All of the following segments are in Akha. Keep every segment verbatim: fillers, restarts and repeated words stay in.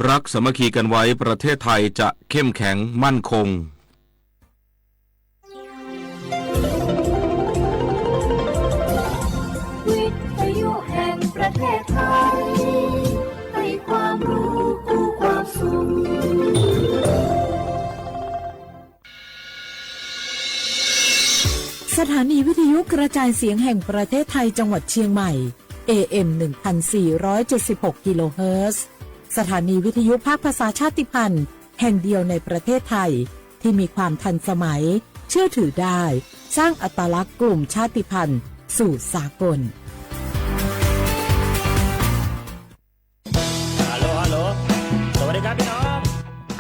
รักสามัคคีกันไว้ ประเทศไทยจะเข้มแข็งมั่นคง วิทยุแห่งประเทศไทย ให้ความรู้คู่ความสุข สถานีวิทยุกระจายเสียงแห่งประเทศไทยจังหวัดเชียงใหม่ เอเอ็ม หนึ่งพันสี่ร้อยเจ็ดสิบหก กิโลเฮิรตซ์ สถานีวิทยุภาคภาษาชาติพันธุ์แห่งเดียวในประเทศไทย ที่มีความทันสมัย เชื่อถือได้ สร้างอัตลักษณ์กลุ่มชาติพันธุ์สู่สากล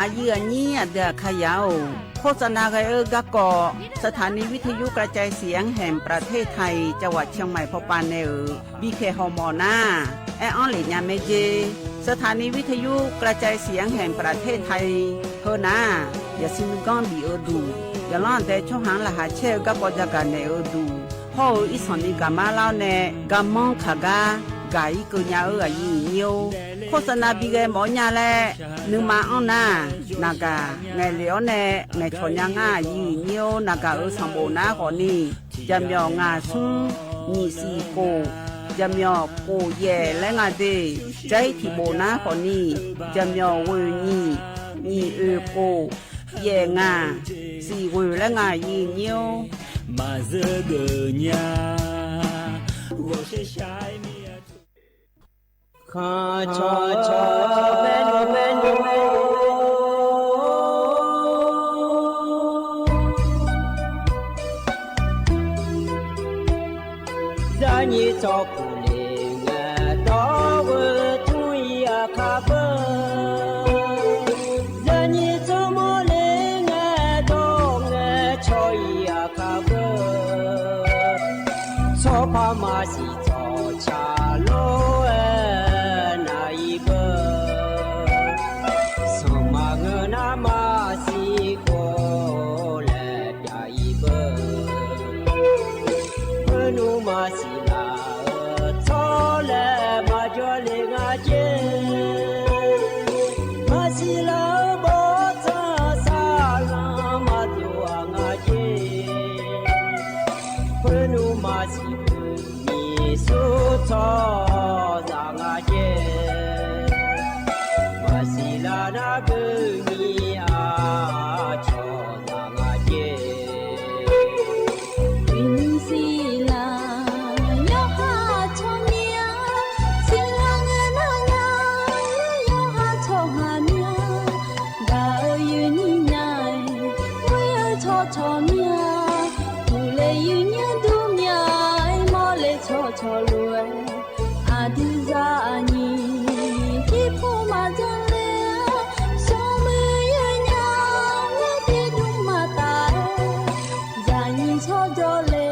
Aqyuif aqnyir aqdui aqkaqyaq-or, โฆษณา ghae-eu garkawv สถานีวิทยุกระจายเสียงแห่งประเทศไทย จังหวัดเชียงใหม่ pawpav nae-euq bikhaeq hawmawf nar, aer-anr lef nya mae jer. สถานีวิทยุกระจายเสียงแห่งประเทศไทย heu nar, yaqsiq nuiganr bif-eu duq, yaqlanr aqdae tsawrhaq-anr laqkhaq caer-eu garkawv jagaq naeq-eu duq, hawr-eu irsanq ni gaqmar lar-awr nae, garmanr kaq gar gaq-ir keuv nya-eu aqyuif aqnyir-or, โฆษณา bighae mawf-awr nya laer nuima anr nar, naqgaq ngaeqlef-awr nae ngaeqcawq nya ngar aqyuif aqnyir-or. Naqgaq-euq sanqbof nar khawfni, jaqmyawf ngaq smr nyiq siq khof, jaqmyawf khof yaef laer nga de. Jar-ir tiqbof nar khawfni, jaqmyawf ghoeq nyiq, nyiq oeq khof, yaef ngaq, siq ghoeq laer nga aqyuif aqnyir-or. Maqzeur geuf nya, ghawqshaq shaq-aer mir-a. Khanq cawq cawq baer nmr baer nmr, zarnyir tsawrkuq le ngae dawr ghoe tmr-ir aqkaq beu. Zarnyir tsawrmawr le ngae dawr ngae cawq-ir aqkaq beu. Tsawrpar maqsiq tsawqcaq lof-aer nav-ir beu. Sanqma ngeur nar maqsiq khof laer pyav-ir beu. Khoernmr maqsiq laf-eu tsawrlaeq maqjawr le nga jer. Maqsiq laf-eu bawrtsanq saqlanq maqdov-aq nga jer. Khoernmr maqsiq khof nyiq sur tsawrhaqzaq nga jer. Maqsiq laf nar beu nyiq aqcawq zaq nga jer. Uiqnymr siqlaq yawqha tsawrmyanr, siqlaq ngae nar nya, yawqha tsawrhaq myanr. Gaq-eu uiqnymr nya-aer, ghoer-eu tsawrcawq myanr. Uqle uiqnymr dur myanr-aer, mawrle tsawrcawq lof-aer. Aqdui zaqnyiq jirpov maqjan le-a, smrmuiq yawnya, ngar tiqdmr maqtaf-aer. Zaqnyiq tsawrjawr le,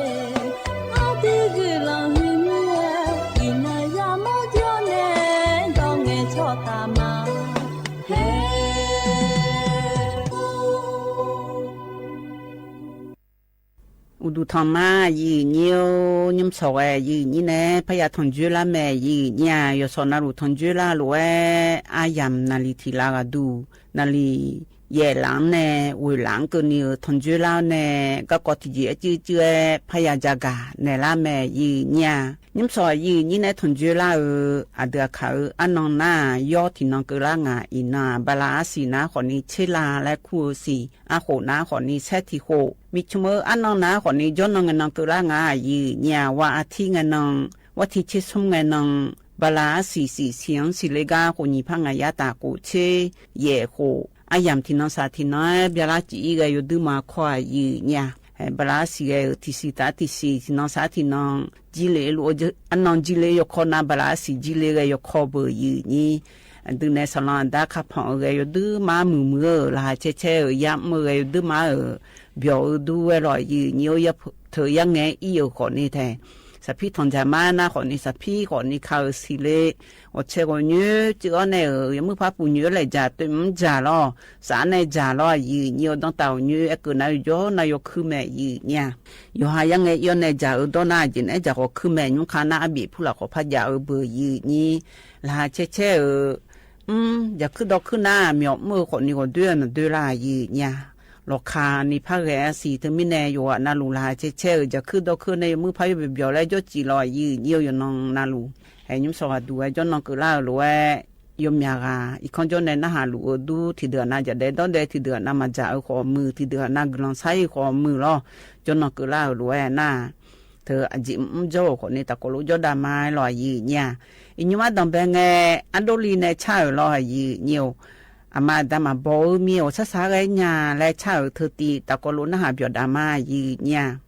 aqdui guiqlanq huiqmir-aer, iqnan yamawr jawr nae, dawr ngae tsawrtaq ma. Uqduq tanqma aqyuif aqnyir-or, nymr sawq ghae aqyuif aqnyir nae parya tanqjoer lar mae aqyuif aqnyir-aq, yawqsawq navluf tanqjoer lar lof-aer aryamq naqliq tiq lav ghaq duq naqliq yaef laf-anr nae ghoeq laf-anr keuvni-euq tanqjoer lar-awr nae garkawv tiqjeq-aer cuiv cuiv-aer parya jagaq naeq lar mae aqyuif aqnyir-aq. Nymr sawq aqyuif aqnyir nae tanqjoer lar-euq aqdui aqkaq-euq arnan nar-aq, yawr tiqnan keuvlar nga. Iqnan-aq, bala arsiq nar khawfni tser la laer kur-eu siq, arkhof nar khawfni saer tiq khof, miqcmq-eu arnan nar khawfni jawrnan ngae nan keuvlar nga aqyuif aqnyir-aq, wa artir ngae nan, war tir tser smr ngae nan, bala arsiq siq siq-anr siqle gar khof nyiq par ngaq yar taf khof tser yaef khof, aryamq tiqnan saq tiqnan-aer byalar cif-ir ghae yawduir ma kawr aqyuif aqnyir-aq. Bala arsiq ghae-euq tiqsiq taf tiqsiq, tiqnan saq tiqnan, jirle luf-eu arnan jirle yawkawr nar, bala arsiq jirle ghae yawkawr beuq aqyuif aqnyir. Aqdui nae saqlanq aqda kapanq-eu ghae yawduir mar muiqmuiq-eu, laqkhaq caer caer-euq yamr-eu ghae yawduir mar-euq byawq-eu dur-aer lawq aqyuif aqnyir-or, teu yarngae-aer ir-euq khawfni tae, saqpir tanqdzaq mar nar khawfni saqpir khawfni ka-euq siqle, ghawqcae ghawqnyoer cuiv-awr nae-euq yawmuir par puq nyoer-aer laeq dzaq toeqmr dzaq lawr, saf-anr nae dzaq lawr aqyuif aqnyir-or, danrtav ghawqnyoer aerkeuv nar yawjawr nar yawkuir mae aqyuif aqnyir-aq. Yawqha yarngae ir-awr nae dzaq-eu dawr nar aqjeq naeq-aer dzaq khawf kuir mae. Nymrkar nar arbif pur lafkhawf par jav-eu beuq aqyuif aqnyir, laqkhaq caer caer-euq mr, jaqkuir dawrkuir nar myawf mr-eu khawfni ghawqdoer-aq maqdoe lar aqyuif nyir-a. Lawqkaq ni par ghae-a siq teumirnae yawqghaq navluf laqkhaq cae cae-euq jaqkuir dawrkuir nae yawmuir par yawbae byawq laer jawrcif lawq aqyuif nyir-eu yawqnan navluf. Haeq nymr shawq ghaq duq-aer jawrnan keuvlar-euq lof-aer, yawmyaq ghaq irkanr jawr nae narhaq luf-eu dur tiqdeuq-aq nav jaqdaev dawrdaev tiqdeuq-aq nav maqdzaq-eu khawf muiq tiqdeuq-aq nav guiqlanq sar-ir khawf muiq lawr. Jawrnan keuvlar-euq lof-aer nar, teu aqjeq mrmr jawr-euq khawfni tafkawv lof jawrdav ma-aer lawq aqyuif nyir-a. Iqnymr ardanq bae ngae, ardov li nae car-euq lawr aqyuif nyir-or. Aqma aqda maqbaw-eu mir-awq sar sar-aer ghae nya laer car-euq teu tiv tafkawv lof narhaq byawq dav ma aqyuif nyir-a.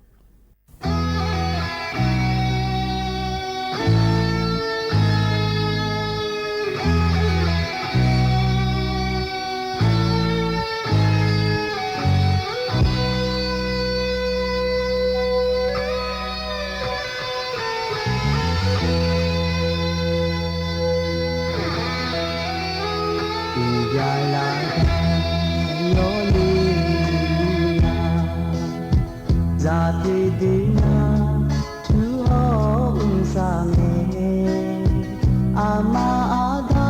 Uqbya lafkhoer yawni nar, zaqdui dui nar, tmr-awr mqsaq ngae, aqma aqda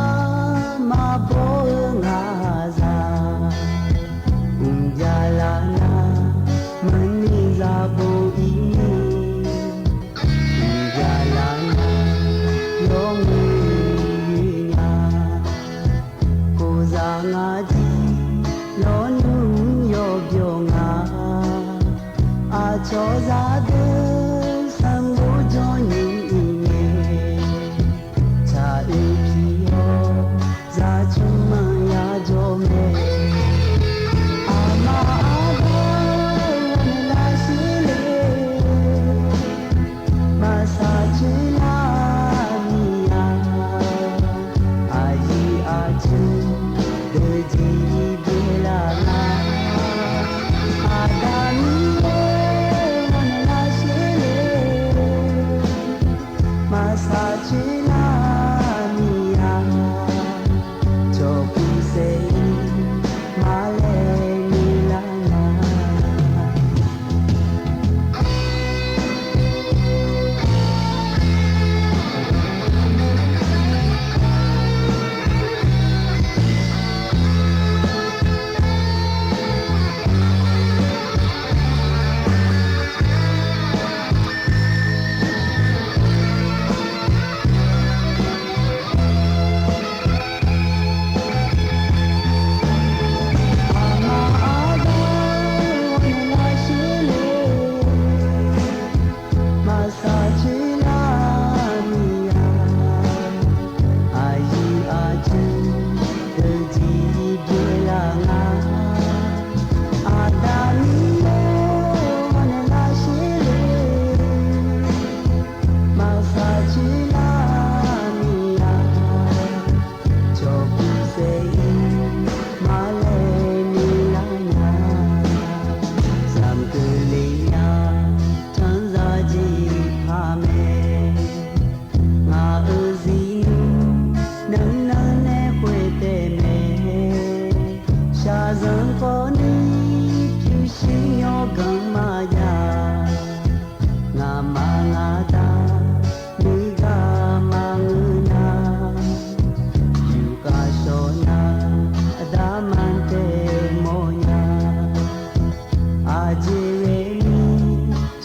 maqbaw-eu ngaq zaq, uqbya laf nar, maqni zaqbo ir ni, uqbya laf nar, yawmuiq nya. Khof zaq ngaq jir lawnmr yawbyawq nga, aqcawq zaqdeuq sanqbof jawrnyiq-iq mae, tsaq-eu pi-awr zaqcmq maqya jawr mae. Aqma aqda-eu ghawrnaeq lar shir le, maqsaq coer lar miqya, aqyuif aqtsu deuq jeq byaev laf nar, Aqda Miqyaer-or, ghawrnaeq lar shir le, maqsaq coer lar miqya, cawq puq saef-ir maqlaeq ni lar nya. Maqsaq coer lar miqya, aqyuif aqtsu deuq jeq byaev laf nga. Aqda Miqyaer-or, ghawrnaeq lar shir le, maqsaq coer lar miqya, cawq puq saef-ir maqlaeq ni lar nya. Zmq keuvle nya, canzaq jeq paq mae. Ngaq-euq zirnmr nanrnan nae khoer taef mae. Shaqzanq kawvni pyurshuir yawganq maqjav. Ngaqma ngaqda nuigar maqngeur nar, yufkhav shawq nar aqda mantae mawrnya. Aqjeq ghaeni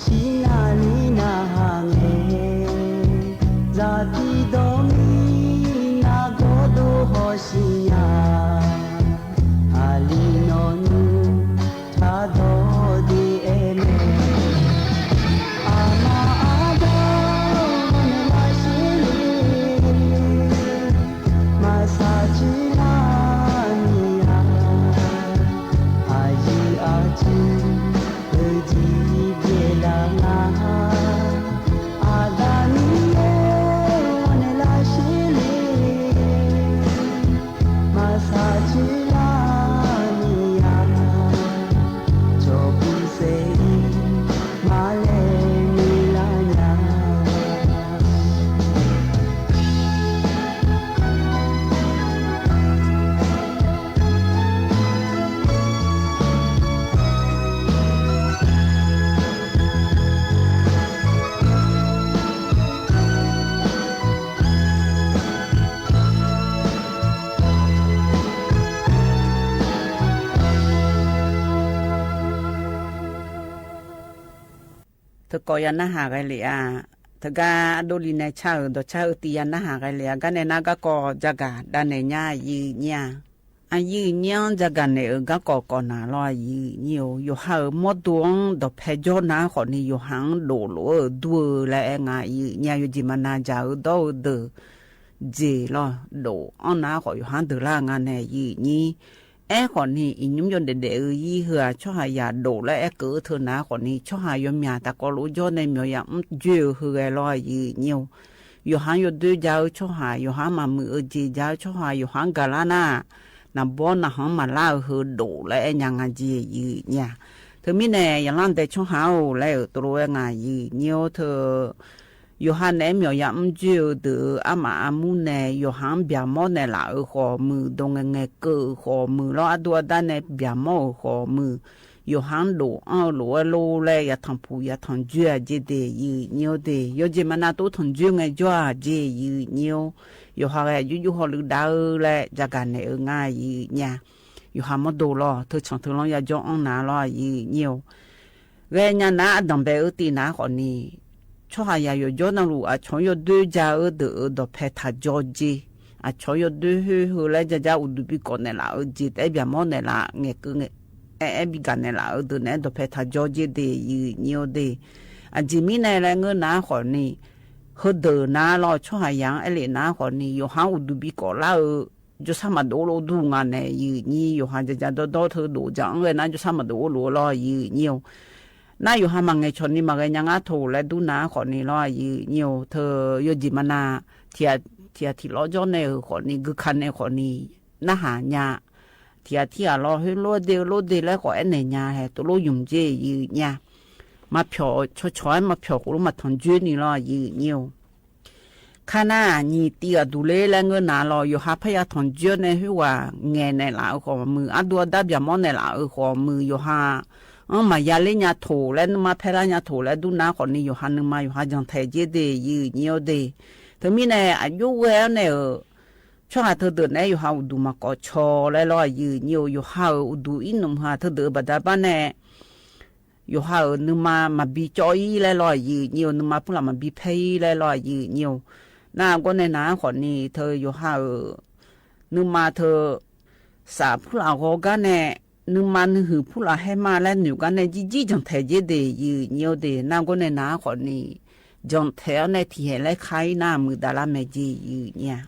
shir navni narhaq ngae, zaqpiq dawq mir nargawr dov hawshiq nya. Aqli nawq nmr taq dawq de aer mae. Aqma aqda ghawrnaeq lar shir le, maqsaq coer lar miqya, aqyuif aqtsu deuq jeq byaev laf nga. Aqda Miqyaer-or, ghawrnaeq lar shir le, maqsaq coer lar miqya, cawq puq saef-ir maqlaeq ni lar nya. Heukawv ya narhaq ghae lef-a. Teugar ardovli nae car-euq dawqcar heu tiv ya narhaq ghae lef-a. Garnae nar garkawv jagaq davnaeq nya aqyuif nyir-a. Aqyuif nyir-anr jagaq naeq-euq garkawv kawv naq lawr aqyuif nyir-or, yawqha-euq mawrdo-anr dawqpae jawr nar khawfni yawqha-anr doflof-eu dur-eu laer aer nga aqyuif nyir-a. Yawjeq maqnav dzaq-eu dawr-eu deuq jeq lawr dof-anr nar khawf yawqha-anr deuq lar-eu nga nae aqyuif nyir. Aerkhawfni iqnymr yawdaef daef-eu ir heu-aq tsawrhaqzaq dof laer aerkeuv-eu teu nar khawfni tsawrhaq yawmyaq taqkawv lof jawr nae myawq yamr joer-eu heu ghae lawr aqyuif nyir-or. Yawqha-anr yawdoer ja-eu tsawrhaq, yawqha-anr maqmuiq-eu jeq ja-eu tsawrhaq, yawqha-anr gaqlar nar, naqbawr naqhanq-anr maqlar-eu heu dof laer aer nya nga jeq aqyuif nyir-a. Teumirnae yaqlanr dae tsawrhaq-or laer-euq tov lof-aer nga aqyuif nyir-or teu yawqha naeq-aer myawq yamr joer-eu deuq-euq armaf armur nae yawqha-anr byaqmawr naeqlaf-euq khawf muiq, dawq ngaeqngaeq keuv-euq khawf muiq lawr, ardur ardav nae byaqmawr-euq khawf muiq, yawqha-anr dof-anr-eu lof-aer lor laer yatanqpuq yatanq joer-aq jeq de aqyuif nyir-or de. Yawjeq maqnav tov tanq joer ngaejawr-aq jeq aqyuif nyir-or. Yawqha ghae aqjox jox hawluiv dav-eu laer jagaq naeq-eu nga aqyuif nyir-a. Yawqha mawrdo lawr teu canq teu lanr yajawr anr nar lawr aqyuif nyir-or. Ghaenya nar ardanq bae-eu tiv nar khawfni tsawrhaqzaq yawqjawr navluf aqcawq-anr yawdoer ja-eu deuq-euq dawqpae taq jawr jeq, aqcawq-anr yawdoer khoer heu laer jaja uqduq bikawv naeqlaf-eu jeq taef-aer byaqmawr naeqlaf ngaeqkeuv aer-aer bigaq naeqlaf-eu deuq naeq-aer dawqpae taq jawr jeq de aqyuif nyir-or de. Aqjeq mirnae laer ngeur nar khawfni heudeuq nar lawr tsawrhaqzaq-anr aerlef nar khawfni yawqha-anr uqduq bikawv lar-eu jawrshar maqdov lof dur nga nae aqyuif nyir, yawqha jaqjaq dawrdawr teu dof jaq-anr ghae nar jawrshar maqdov lof-eu lawr aqyuif nyir-or. Nar yawqha maqngaeq cawq ni maqghae nya ngar tawq laer dur nar khawfni lawr aqyuif nyir-or teu yawjeq maqnav tiq ghaq tiq ghaq tiq lawr jawr nae-euq khawfni guika nae khawfni narhaq nya. Tiq ghaq tir ghaq lawr khoerlof-aer de-eu lof de laer khawf aernaeq nya hae tov lof ymq jeq aqyuif nyir-a. Maqpyawq cawqcawq-aer maqpyawq khof lof maqtanq joer ni lawr aqyuif nyir-or. Kar nar-aq nyiq tiv ghaq duq ler laer ngeur nar lawr yawqha parya tanq joer-awr nae khoerghaq ngaeq naeqlaf-eu khawf muiq, ardur ardav byaqmawr naeqlaf-eu khawf muiq, yawqha-anr maqya ler nya tawq laer nuima paer lar nya tawq laer dur nar khawfni yawqha nuima yawqha jantaeq jer de aqyuif nyir-or de. Teumirnae aqjox ghae-awr nae-euq tsawrhaq teudeuq naeq-aer yawqha uqduq maqkawv caw laer lawr aqyuif nyir-or, yawqha-euq uqduq irnmq heu-aq teudeuq-euq baqda bar nae yawqha-euq nuima maqbi cawv-ir laer lawr aqyuif nyir-or, nuima purlaf maqbi paer-ir laer lawr aqyuif nyir-or. Nar gawr nae nar khawfni teu yawqha-euq nuima teu saf purlaf ghawgar nae nuima nuihuiq purlaf haer ma laer noeq gar nae jirjir jantaeq jer de aqyuif nyir-or de. Nar gawr nae nar khawfni jantaeq-awr nae tiqhaeq laer kar-ir nar muiqdaq lar mae jeq aqyuif nyir-a.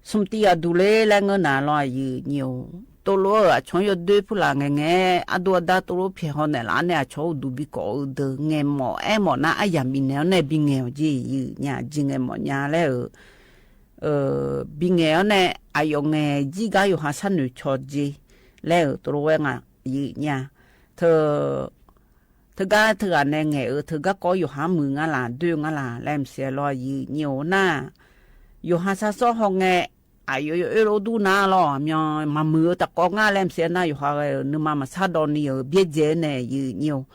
Smq tiv ghaq duq ler laer ngeur nar lawr aqyuif nyir-or, tov lof-aer-euq aqcawq-anr yawdoer purlaf ngaeqngaeq-aer ardur ardav tov lof pyaeq haw naeqlaf-awr nae aqcawq-anr uqduq bikawv-eu deuq ngaeqmawf aermawf nar aryamq bifnaeq-awr nae bingaeq-awq jeq aqyuif nyir-a. Jeq ngaeqmawf nya laer-euq bingaeq-awr nae aqyawf ngaeq jir gar yawqha sharnoeq caw jer laer-euq tov lof-aer nga aqyuif nyir-a. Teu teugar teughaq nae ngaeq-euq teu garkawv yawqha-anr muiq ngar laq doer-eu ngar laq laer maqsiq-aer lawr aqyuif nyir-or nar, yawqha sharshawr hawngae aqyawf yawoer lof dur nar lawr aqmyan maqmuiq-eu taqkawv ngar laer maqsiq-aer nar yawqha ghae-euq nuima maqsar dawv ni-euq byaerdzae-aer nae aqyuif nyir-or.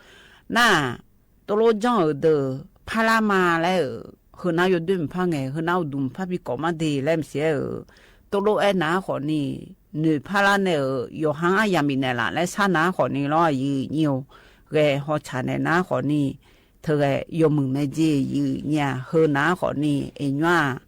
Nar-aq tov lof janr-euq deuq parlar ma laer-euq, heunar yawdoer maqpar ngae heunar uqduq maqpar bikawv mar de laer maqsiq-aer-euq, tov lof aernar khawfni noeqpar lar nae-euq yawqha-anr aryamq bifnaeq laf laer sharnar khawfni lawr aqyuif nyir-or. Ghae hawtsaq naeq nar khawfni teughae yawmuiq mae jeq aqyuif nyir-a. Heunar khawfni iqnymr-aq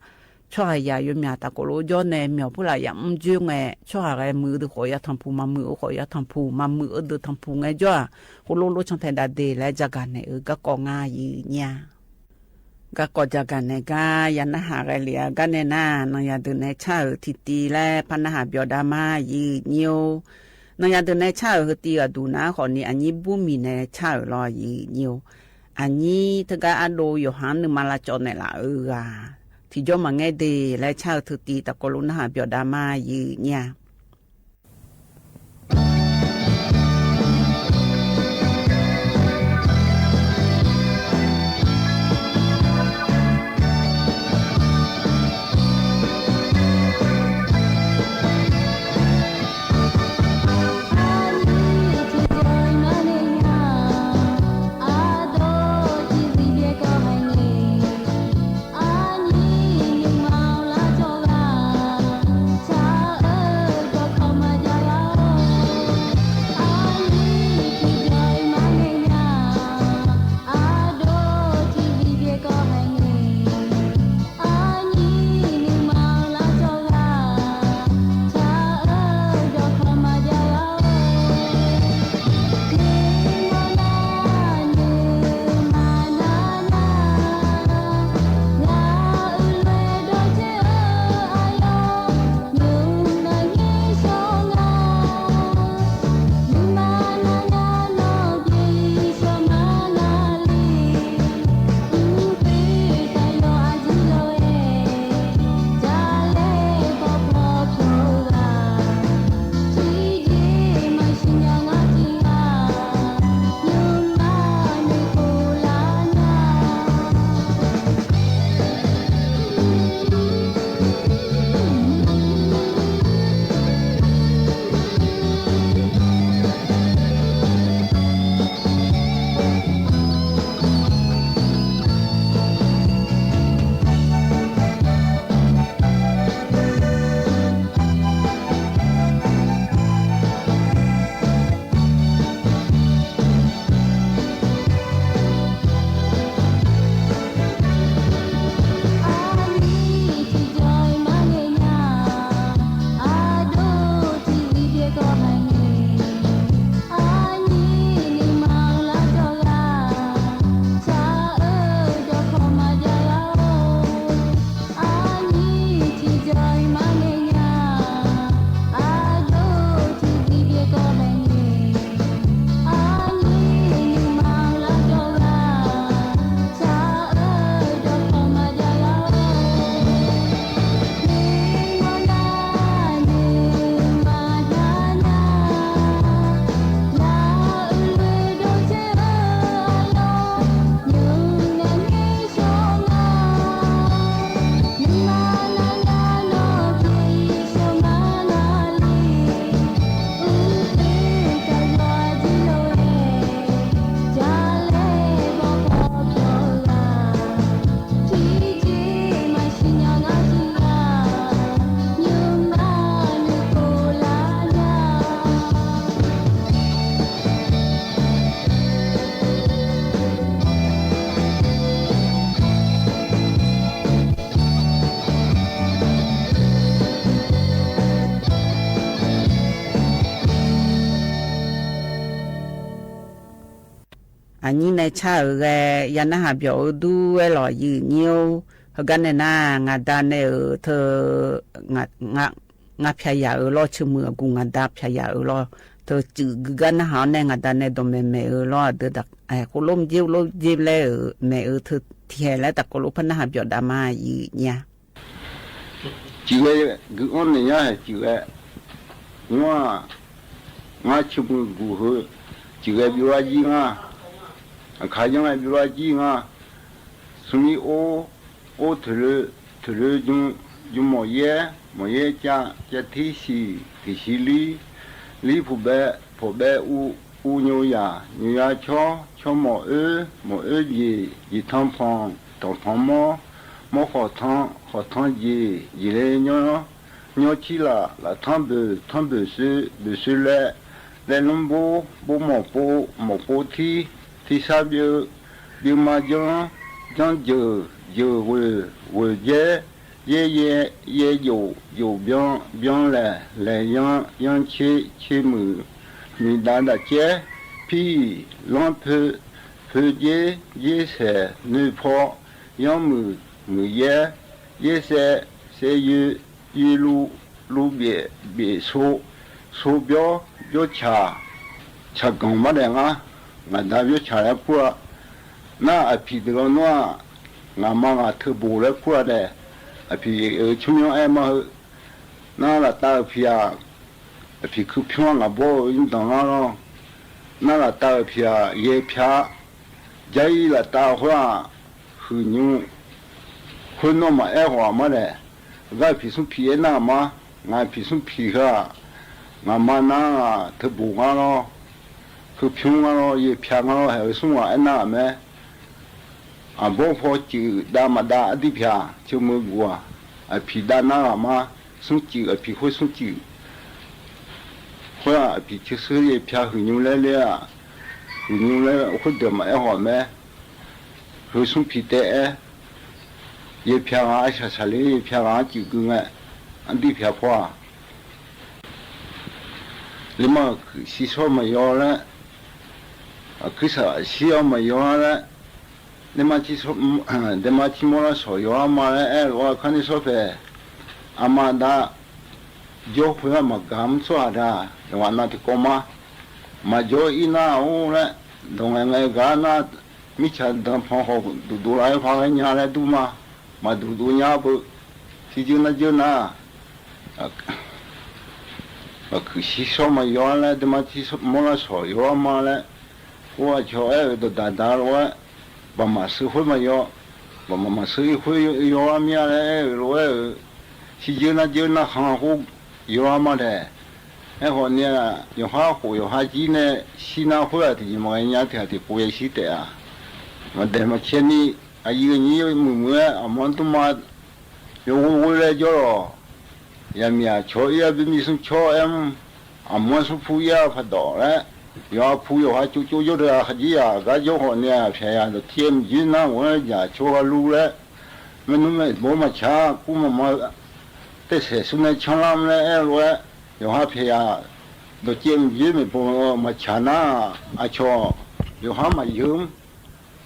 tsawrhaqzaq yawmyaq tafkawv lof jawr nae myawq purlaf yamr joer ngae tsawrhaq ghae muiq-eu deuq khawf yatanqpuq maqmuiq-eu khawf yatanqpuq maqmuiq-eu deuq tanqpuq ngaejawr-aq heulof lof cantae dav de laer jagaq naeq-eu garkawv ngar aqyuif nyir-a. Garkawv jagaq naeq gar ya narhaq ghae lef-a. Gar nae nar-aq nanqyaq deuq nae car-euq tiqtiv laer par narhaq byawq dav ma aqyuif nyir-or. Nanqyaq deuq nae car-euq heu tiv ghaq duq nar khawfni aqnyir Burmiq nae car-euq lawr aqyuif nyir-or. Aqnyir teugar ardov yawqha-anr nuima lavcawv naeqlaf-eu ghaq tiqjawr maqngaer de laer car-eu teu tiv tafkawv lof narhaq byawq dav ma aqyuif nyir-a. aqnyir nae car-euq ghae ya narhaq byawq-eu dur-aer lawq, aqyuif nyir-or. Heugar nae nar, ngaqda nae-euq teu, ngaq, ngaq pyaq yaq-euq lawr, ceuqmuiq aqguq ngaqda pyaq yaq-euq lawr, teu cuif gui gar narhaq-awr nae ngaqda nae dawqmaeq maeq-eu lawr, aqdui daq, khoerlof mr dzer lof dzer laer-euq maeq-eu teu tiqhaeq laer tafkawv lof par narhaq byawq dav ma, aqyuif nyir-a. Cuif ghae gui-anr naeq nyar haeq cuif ghae, nymr-aq, ngar ceuqmuiq guq heu cuif ghae byov lar jir ngar, aqkaq yanr ghae byov lar jir ngar, smrmir or, or toeqloe, toeqloe jm, jm mawq yaer, mawq yaer cav, cav tir siq, tiq siq lir, lir puq bae, pawq bae uv, uv nyo yaq, nyo yar cawr, cawr mawq oer, mawq oer jeq, jeq tanq panq, tanq panq mawr, mawr khawq tanq, khawq tanq jeq, jeq le nymr, nymr cir laf, laf tanq boeq, tanq boeq soe, boeq soe laer, laer lmr bor, bor mawq pov, mawq pov tir, tirsar byeuv, byeuv ma janr, janr jeuq, jeuq ghoeq, ghoeq jaer, jaer yaer, yaer jof, jof byan, byan laeq, laeq yanr, yanr cer, cer muiq, muiq dav daf caer, pir iq lanr poe, poe jer, jer saeq noeq paw, yanr muiq, muiq yaer, yaer saev, saev yoe, yoe luv, luv byaef, byaef so, so byawr, byawr caq, caq ganq mar daef ngar, ngaqda byawr caq laer kur-a. Nar aqpiq deuq lawnmr-aq, ngaqma ngaq teu boq laer kur-a dae, aqpiq-euq tsawrmyanr aer ma heu. Nar laftav-euq piq-aq, aqpiq kuirpymr-a ngaq bawr-eu irdanq ngar lawr. Nar laftav-euq piq-aq yaer pyar, jarir laftav khoer-aq, huiqnymr khoer nawr maqaer khawf-aq mar dae, gar piq smr piq aer nar-aq mar, ngaq piq smr piq heu-aq, ngaqma nar-aq teu boq ngar lawr, kuirpymr ngar lawr, yaer pyar ngar lawr, haeq-eu smr ghaq aer nar-aq mae. Aqbawr paw cuif dav maqdav ardir pyaq, ceuqmuiq guq-aq, aqpiq dav nar ghaq mar, smr cuif aqpiq khoer smr cuif khoer-aq, aqpiq ceuq seur yaer pyar huiqnymr laer ler-aq, huiqnymr laer khoerdeuq maqaer khawf mae. Heu smr piq taef-aer, yaer pyar ghaq-anr shaqshaq ler, yaer pyar ghaq-anr cuif gui ngae, ardir pyaq paw-aq, lerma-euq kuiq shir shawr maqyaw laer, aqkuir saqlaq shir-awr maqyaw-ar laer, daema cir mawr lar shawq yaw-ar ma laer aer-eu lof-aer kar ni shawr paeq, aqma dav jawr khoer-aq maqgaq mr tsawrhaq da, yawqghaq nav tiqkawv ma. Maqjawr ir nar-or laer, dawq ngaeq ngaeq gaq nar, mirtsaq danqpanq khawf duqduq lar-aer par ghae nya laer dur ma. Maqduq duq nya beu, shirjeur narjeur nar, aqkuiq shir shawr maqyaw-ar laer, daema cir mawr lar shawq yaw-ar ma laer, or aqcawq aer-euq dawqdaq daq lof-aer, baqmaq sheu khoer maqyaw, baqmaq maqsheu ir khoer yaw-ar mir-a laer aer-euq lof-aer-euq, shirjeur narjeur narkhan khoer yaw-ar ma dae. Aerkhawf ni-aq, yawqhar khof yawqhar jir nae shir nar khoer-aq, tiqjeq maqghae nya tiq ghaq tiqpov ya shir taef-a. Maqdaeq maqcae ni, aqyuif aqnyir muiq muiq-aer aqmawr dmrma yawghoe ghoe laer jawr lawq. Yaqmiq aqcawq ir-a, bimi smr cawr aer mr, aqmawr smr pu ir-a paqdawq laer, yawqha pu yawqha tsov tsov jawr deuq-aq, khaqjir yaq gar jawr khawf ni-aq, pyaq yaq dawqcaev maqjir nar ghawq-aer jaq cawr gha lur laer, maernmr maeqbawr maqtsaq kur maqma, taesaeq smr nae canlar mr laer aer-eu lof-aer, yawqha pyaq yaq dawqcaev maqjir maeqbawr maqtsaq nar, aqcawq yawqhar maqyeu mr,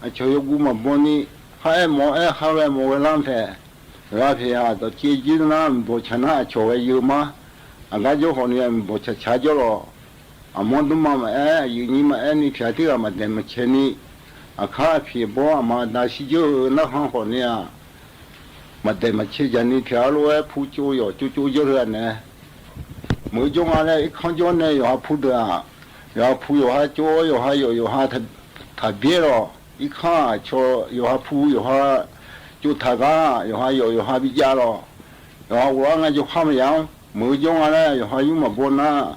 aqcawq yawguv maqbaw ni, khar aer mawf-aer khar ghae mawf ghae lar taeq, yawqha pyaq yaq dawqcaev jir nar maqbawq tsaq nar aqcawq ghae yeu ma. Aqgar jawr khawf ni maqbawq tsaq tsaq jawr lawq. Aqmawr dmrma maqaer, aqyuif nyir maqaer ni pyaq tirghaq maqdaeq maqcae ni, aqkar aqpiq bawr aqma aqda shirjeur-eu narkhan khawf ni-aq, maqdaeq maqcae jaq ni pyaq-ar lof-aer pu tsov yawq tsov tsov jawr heu-aq nae, meuq-eu jawr nga laer irkanr jawr nae yawqha pu deuq-aq, yawqha pu yawqha tsov-awr yawqha yawf yawqha taqbyaer lawq. Irkanr-aq cawq yawqha pu yawqha tsov taq gar yawqha yawf yawqha bijav lawq. Yawqha ghoflar ngae jawrkhar maqya-anr meuq-eu jawr nga laer yawqha yur maqbaw nar,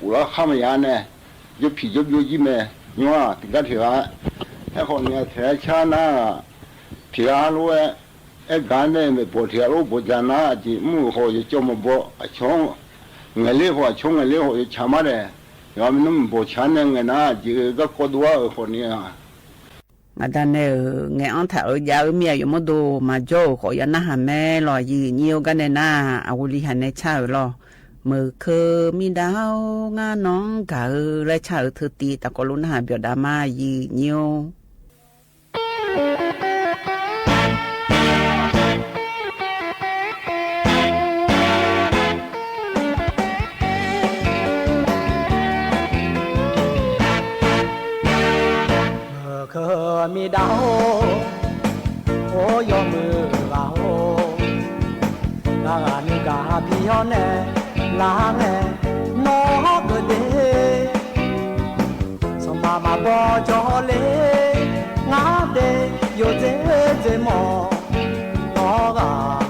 ghoflar khar maqya nae, jawrpiq jawrbyov jir mae. Nymr-aq tiqgar tiqghaq-aer, aerkhawf ni-aq taeq-aer car nar-aq, tiqghaq lof-aer, aergaq nae maeqbawq tiqghaq lof bawqdzaq nar aqjeq mr-euq khawf yawcawv maqbaw aqcawq-anr ngaeqler khawf aqcawq-anr ngaeqler khawf yawtsaq mar daeq, yawqha maernmr maqbawq tsaq nae ngaeq nar aqjeq garkawv dov-ar-euq khawf ni-aq, ngaqda nae-euq ngaeq-anr taq-eu jav-eu mir-aq yawmawrdo maqjawr-euq khawf ya narhaq mae lawq. Aqyuif nyir-or gar nae nar, aqghov li haq nae car-euq lawq. Meuq keuq miqdav-or, ngar nawq-anr gaq-eu laer car-euq teutiv tafkawv lof narhaq byawqdav ma, yiq nyir-or. Meuq keuq miqdav-or, or yawmuiq ghaq-or, ngar ghaq nuigaq bi-awr nae lar ngae, nawr geuf de. Sanqpaq maqbaw jawr le, ngar de yawdzer dzer mawf. Nawr ghaq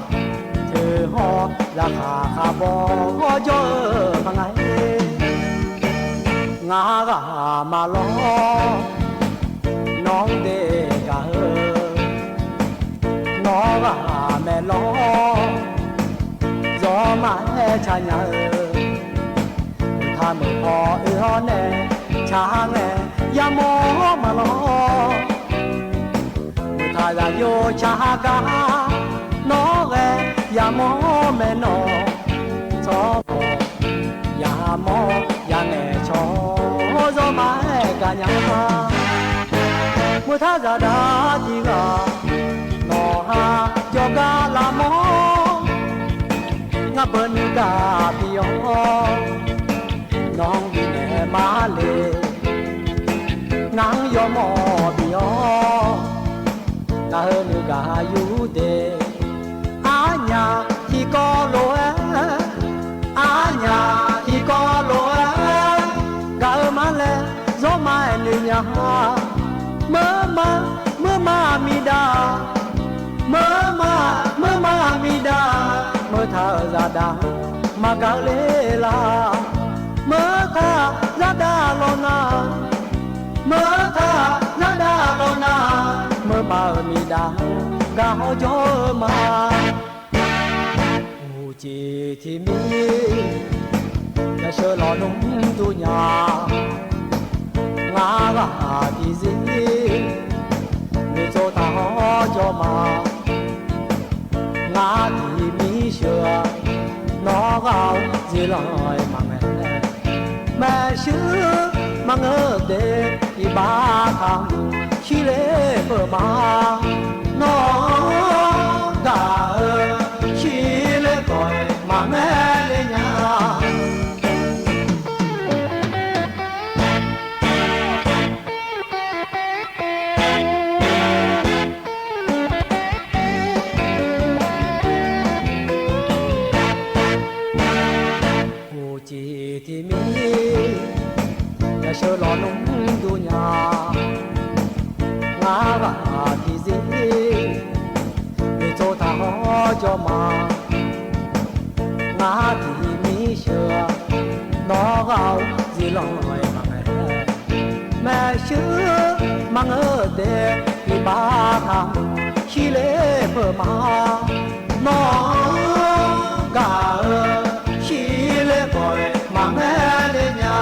teu hawr, zaqkhaq khaq baw hawr jawr-eu ma nga-ir. Ngar ghaq maqlawr, nawq-anr de gaq-eu, nawr ghaq maeqlawr, zawr maqaer ca nya-eu, meuq taq meuq paw oe-awr nae, ca ngae yamawr maqlawr. Meuq taq zaqyo ca gar, nawr ghae yamawr maeqnawq, tsawrmawq yamawr ya ngaeq cawq, zawr maqaer gaq nya. Meuq taq zaqdaq tiq ghaq, nawq ha jawrgar lavmawr, ngar beuq nuigaq bi-awr, nawq-anr bifnaeq ma le. Ngar-anr yawmawr bi-awr, gaq-eu nuigaq yur de. Arnyaf tiqkawv lof-aer, arnyaf tiqkawv lof-aer, gaq-eu ma laer zawr maqaer noeq nya-a. Meurma, meurma miqdav, meurma, meurma miqdav, meuq taq-euq zaqdaq maqgaq le lar. Meuq taq zaqdaq lawq nar, meuq taq zaqdaq lawq nar, meurma-euq miqdav gaq hawr jawr-eu ma. Uqcif tiqmir, yasheu lawnmr dur nya, ngar ghaq tiqzir noeqtsov taq hawr jawr ma. Ngar tiqmir sheuq-a, nawr ghaq-anr ziflanq-aer maqngaeq, maeqshi maqngeur de, iqbax taq shirler peuq ma. Nawr-anr gaq-eu shirler peuq-aer maqngaeq le nya. Uqcif tiqmir, yasheu lawnmr dur nya, ngar ghaq tiqzir noeqtsov taq hawr jawr ma. Ngar tiqmir sheuq-a, nawr ghaq-anr ziflanq-aer maqngaeq, maeqshi maqngeur de, iqbax taq shirler peuq ma. Nawr-anr gaq-eu shirler peuq-aer maqngaeq le nya.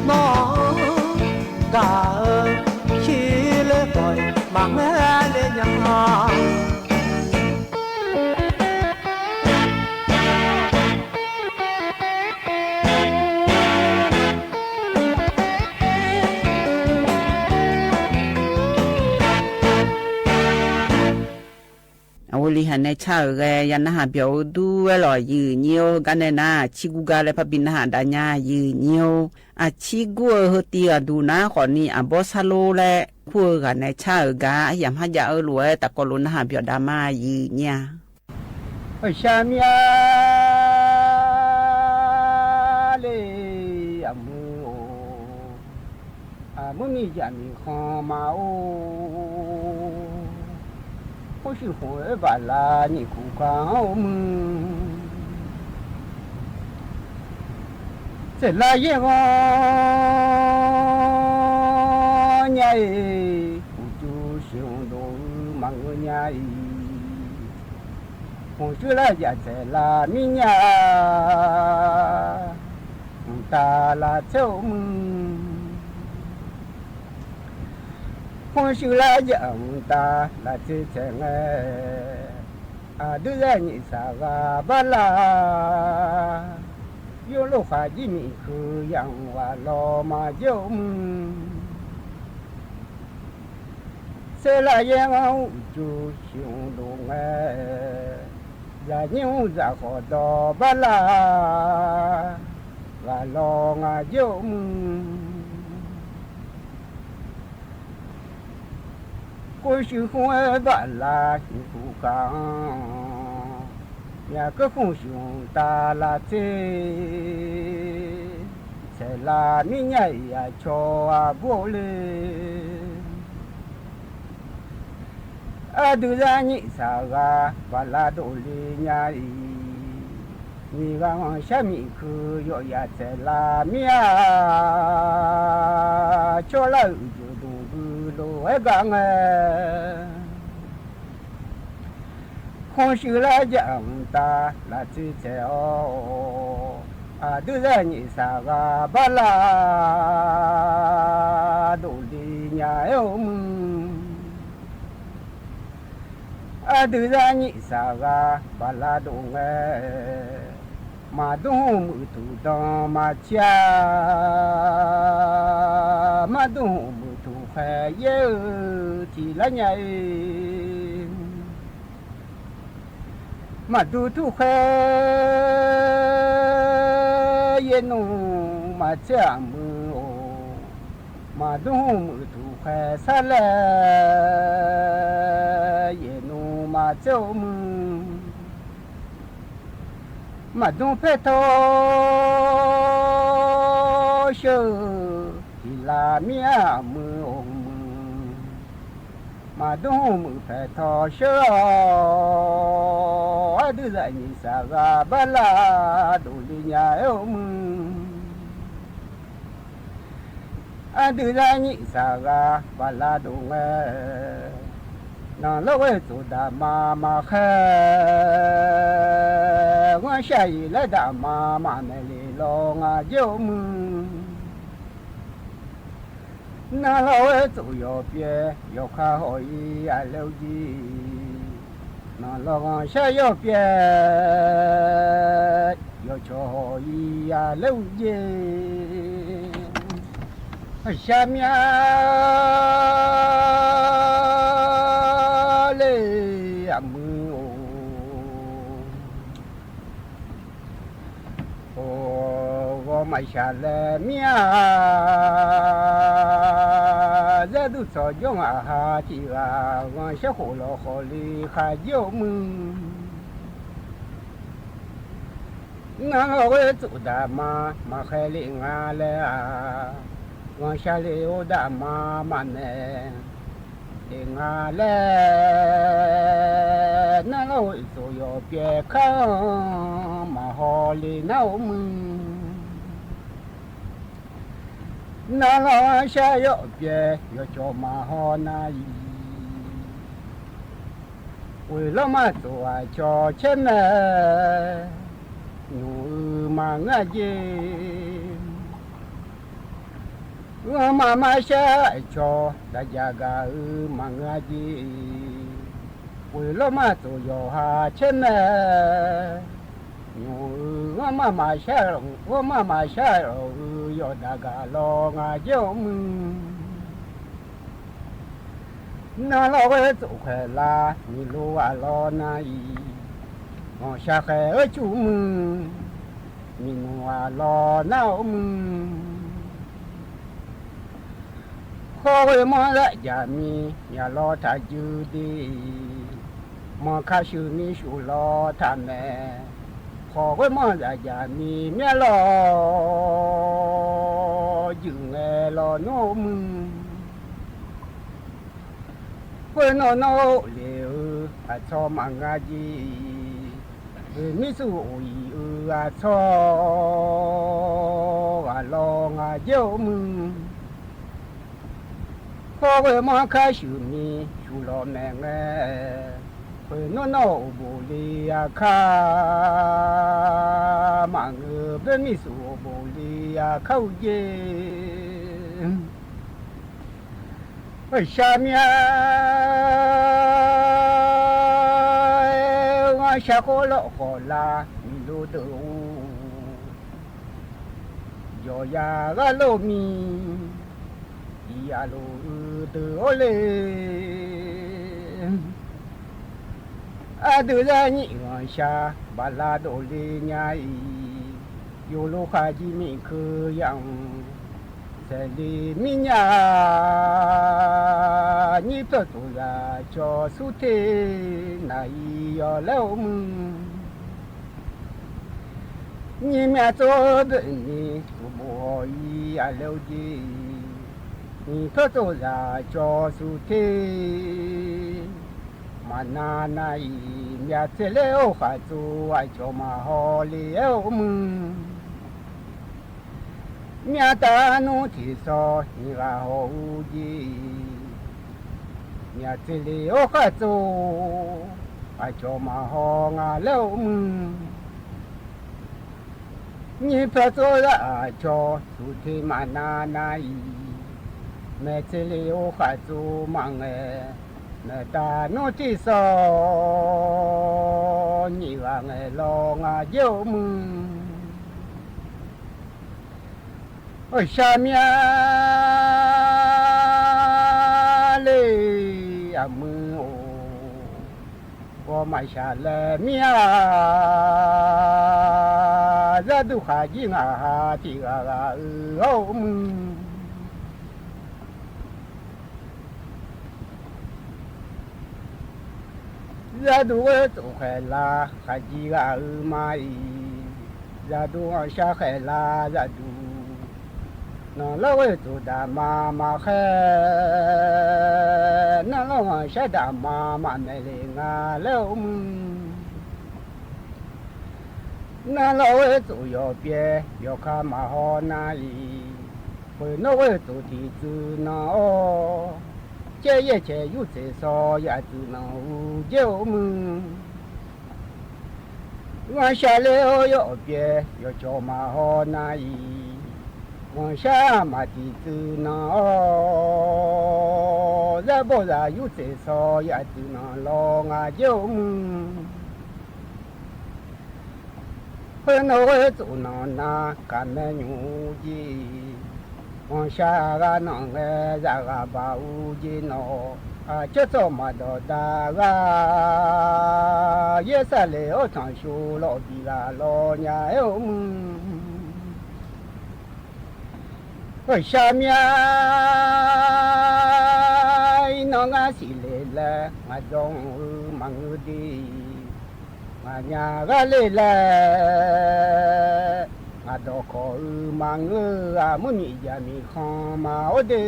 Nawr-anr gaq-eu shirler peuq-aer maqngaeq le nya. Aqli haq nae car-euq ghae ya narhaq byawq-eu dur-aer lawq, yiq nyir-or. Heugar nae nar, aqcir gur gar laer parbi narhaq dav nya, yiq nyir-or. Aqcir gur-eu heu tiv ghaq duq nar khawfni, aqbawr sar lor laer kur-eu ghaq nae car-euq gar, yamq har jav-eu lof-aer tafkawv lof narhaq byawq dav ma, yiq nyir-a. Aqshaq mir-a le, aqmuir-or, aqmuir mir jaq miq khanq ma-or, khoershuif khof-aer baflar nyiq kuv kar-anr-or muir, tsaeqlar yaer ghanr nya-iq, uqduq sheuqhmq dov-eu maqngeur nya-iq, khmqshuir lar jaq tsaeqlar mir nya, mqtav lavtser-or muir, khmqshuir lar jaq mqtav lavtser tsaeq ngae, aqdui zar nyiq saqghaq bar lar, Yawrlof khaqjir miqkeuq yamq ghaq lawq maqjaer-eu mr. Saerlar yaer ngar uqjuq shiq-anr dov ngae, zaqnyir mr zaq khawf dawq bar lar ghaq lawq ngaq jaer-eu mr. Khov shuif khmr-aer baf la nyiq puq kaq-anr, myaq keuv khmr shuif-anr taf lavtser, saeqlav mir nya-iq aqcawq aqbur-eu le. Aqdui zar nyiq saqghaq baflar dovle nya-iq, nyiq ghaq-anr shar miqkeuq yawf yaf tsaeq lar mir-a, cawrlar-euq uqduq dmq gui lof-aer gar ngae, khmr shuif lar jaq-anr taf lavtser tsaeq-awr, aqdui zar nyiq saqghaq bar lar dovle nya-aer-eu mr. Aqdui zar nyiq saqghaq baflar dov ngae, maqdmr hmq muiq tuq dan maqtser-a, maqdmr hmq muiq tuq khaeq yaer-eu tiq lar nya-iq, maqdur turkhaeq yaernmr maqtser-aq muiq-or, maqdmr hmq muiq tuq khaeq sar laer yaernmr maqtser-eu mr. Maqdmr paertawr sheur-eu tiq lar mir-a muiq-or muiq, maqdmr hmq muiq paertawr sheur-awr, aqdui zar nyiq saqghaq bar lar dovle nya-aer-eu mr. Aqdui zar nyiq saqghaq baflar dov ngae, nanqlawr ghoer tsof daqma maqkhaer, ghanrshaq-iq laer daqma maqmaeq le lawq ngaq jaer-eu mr. Nanqlawr ghoer tsof yawpyaev yawkhav haw-ir-a laer-eu jeq, nanqlawr ghanrshaq yawpyaev yawcawq haw-ir-a laer-eu jeq, shar mya le aqmuiq-or. Or, ghawr maqshaq laer mir-a, zardur tsawq jawr ngaq ha tiq ghaq ghanrshaq khof lawq khawf le kharjir-eu mr. Nanqlawr ghoer tsof daqma maqkhaer le nga laer-aq, ghanrshaq le-or daqma maqmaeq le nga laer, nanqlawr ghoer tsof yawpyaev kar-anr maqhaw le nar-eu mr. Nanqlawr ghanrshaq yawpyaev yawcawq maqhaw nar-iq, ghoeq lawrma tsof aqcawq caer mae, nymq-eu maqngeur-a jeq. Ghanrma marshar aqcawq daqjaq gaq-eu maqngeur-a jeq. Ghoeq lawrma tsof yawqha caer mae, nymq-eu ghanrma maqshar, ghanrma maqshar-awq-eu yawqdaq gaq lawq ngaq jaer-eu mr. Nanqlawr ghoer tsof khaeq lar nyiq lo ghaq lawr nar-iq, ghanrshaq khaeq-eu cuf mr, miqnmq ghaq lawr nar-eu mr. Khawr ghoer manr zaq jaq mir myaq lawr taq juir de, manr kar shuif mir shuif lawr taq mae. Khawr ghoer manr zaq jaq mir myar lawr juif ngae lawr nmr-eu mr. Khoer nawr nawr-eu le-eu aqtsawr maqngeur jeq, boeqmir suf of-iq-eu aqtsawr ghaq lawr ngaq jaer-eu mr. Khawr ghoer manr kar shuif mir shuif lawr maeq ngae, khoer nawr nawr of bof le aqkar maqngeur, boeqmir suf of bof le aqkar uq jeq. Shar mya-aer ghanrshaq khawf lawr khawf lar nyiq lo deuq-or, yawqya gharlof mir, iqyaq lof-eu deuq-awr le. Aqdui zar nyif ghanqshaq baqla dovle nya-iq, yawlo khaqjir miqkeuv yamq saeqle mir nya-a. Nyir tawq tsof zaq cawq sur te naq-iq yawq laer-awr muiq. Nyir myav tsawr deuq ni uqbof haw-ir aqlaer-awr jer, nyiq tawr tsov zaq cawq sur te. Maqnav nav-iq myav tser laer-awr khaqtsov aqcawq maqhaw le-aer-awr muiq. Myav taf nmr tiq sawq nyiq ghaq haw-ur jer, myav tser le-awr khaqtsov aqcawq maqhaw nga laer-awr muiq. Nyir pyawr tsawr zar aqcawq sur te maqnav nav-iq, maeq tser le-awr khaqtsov maqngaeq, maeq taf nmr tiq sawq nyiq ghaq ngaeq law nga jer-awr muiq. Ghawqshaq myav le aqmuiq-or, ghawqmaf shaq laer mir-a. Zarduq khaqjir ngaq ha tiq ghaq ghaq-eu-awr muiq. Zarduq ghoer tsof khaeqlar khaqjir ghaq-eu ma-iq, zarduq ghanqshaq khaeqlar zarduq, nanqlawr ghoer tsof daqma maqkhaer, nanqlawr ghanqshaq daqma maqmaeq le nga laer-awr muiq. Nanqlawr ghoer tsof yawqpyaev yawqka maqhaw nav-iq, peuq nawr ghoer tsof tiqtsuif nanq-awr, caer yaer caeq yurtsaeq saw yaf tsuif nanq-eu jer-awr muiq. Ghanqshaq ler-awr yawqpyaev yawqcawq maqhaw nav-iq, ghanqshaq maq tiqtsuif nanq-awr, zarbawr zaq yurtsaeq saw yaf tsuif nanq law nga jer-awr muiq. Khoernav ghoer tsof nanq nav kaqmae nymq-eu jer, ghanqshaq ghaq nanq ngae zaqghaq baq-eu jer nawq, aqcawq tsawq maqdawq da ghaq, Yaersaqlaeq-awr tanqshov lawq biq ghaq law nya-aer-awr muiq. Ghawqshaq myav ir nan ngar siqle laer ngaq dawq-eu maqngeur de, ngaq nya ghar le laer ngaq dawqkawq-eu maqngeur-aq, murmiq jaqmiq khanq ma-awr de.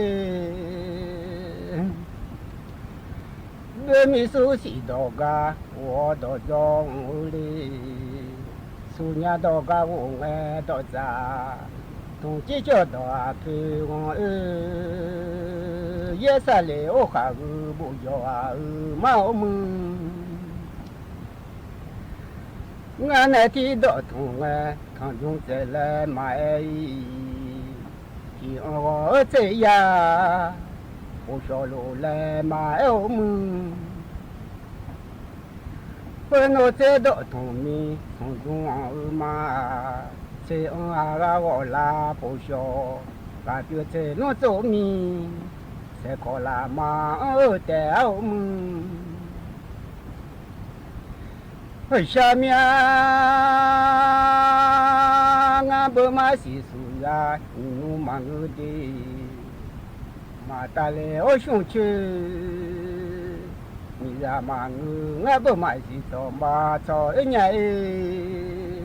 Boermiq sur siq dawq gar of-awr dawq dzaw-eu le, sur nya dawq gar ghof ngae dawq dzaq, tmq cir cawv dawq-aq poeq ghanq-eu, Yaersaqlaeq-awr khaqgeu bof jawq ghaq-eu mar-awr muiq. Ngar nae tiq dawq tmq ngae tanqdmq tsaevlaev maqaer-ir, tiq anr ghawq-eu tser ya, bof shawq lof laer maqaer-awr muiq. Khoernav tser dawq tmq mir tmqdmq anr-eu ma-aq, tser anr aqghaq ghawq lar bof shawq, ghaqpyeuf tser nmr tsov mir, saeqkawq laf ma anr-eu taef-awr muiq. Ghawqshaq myav ngar beu mar siq suq za nymq nmr maqngeur de, maqtav le-awr shmr coer, miqzaq maqngeur ngar beu mar siq tsawq ma tsawq-oer nya-ir.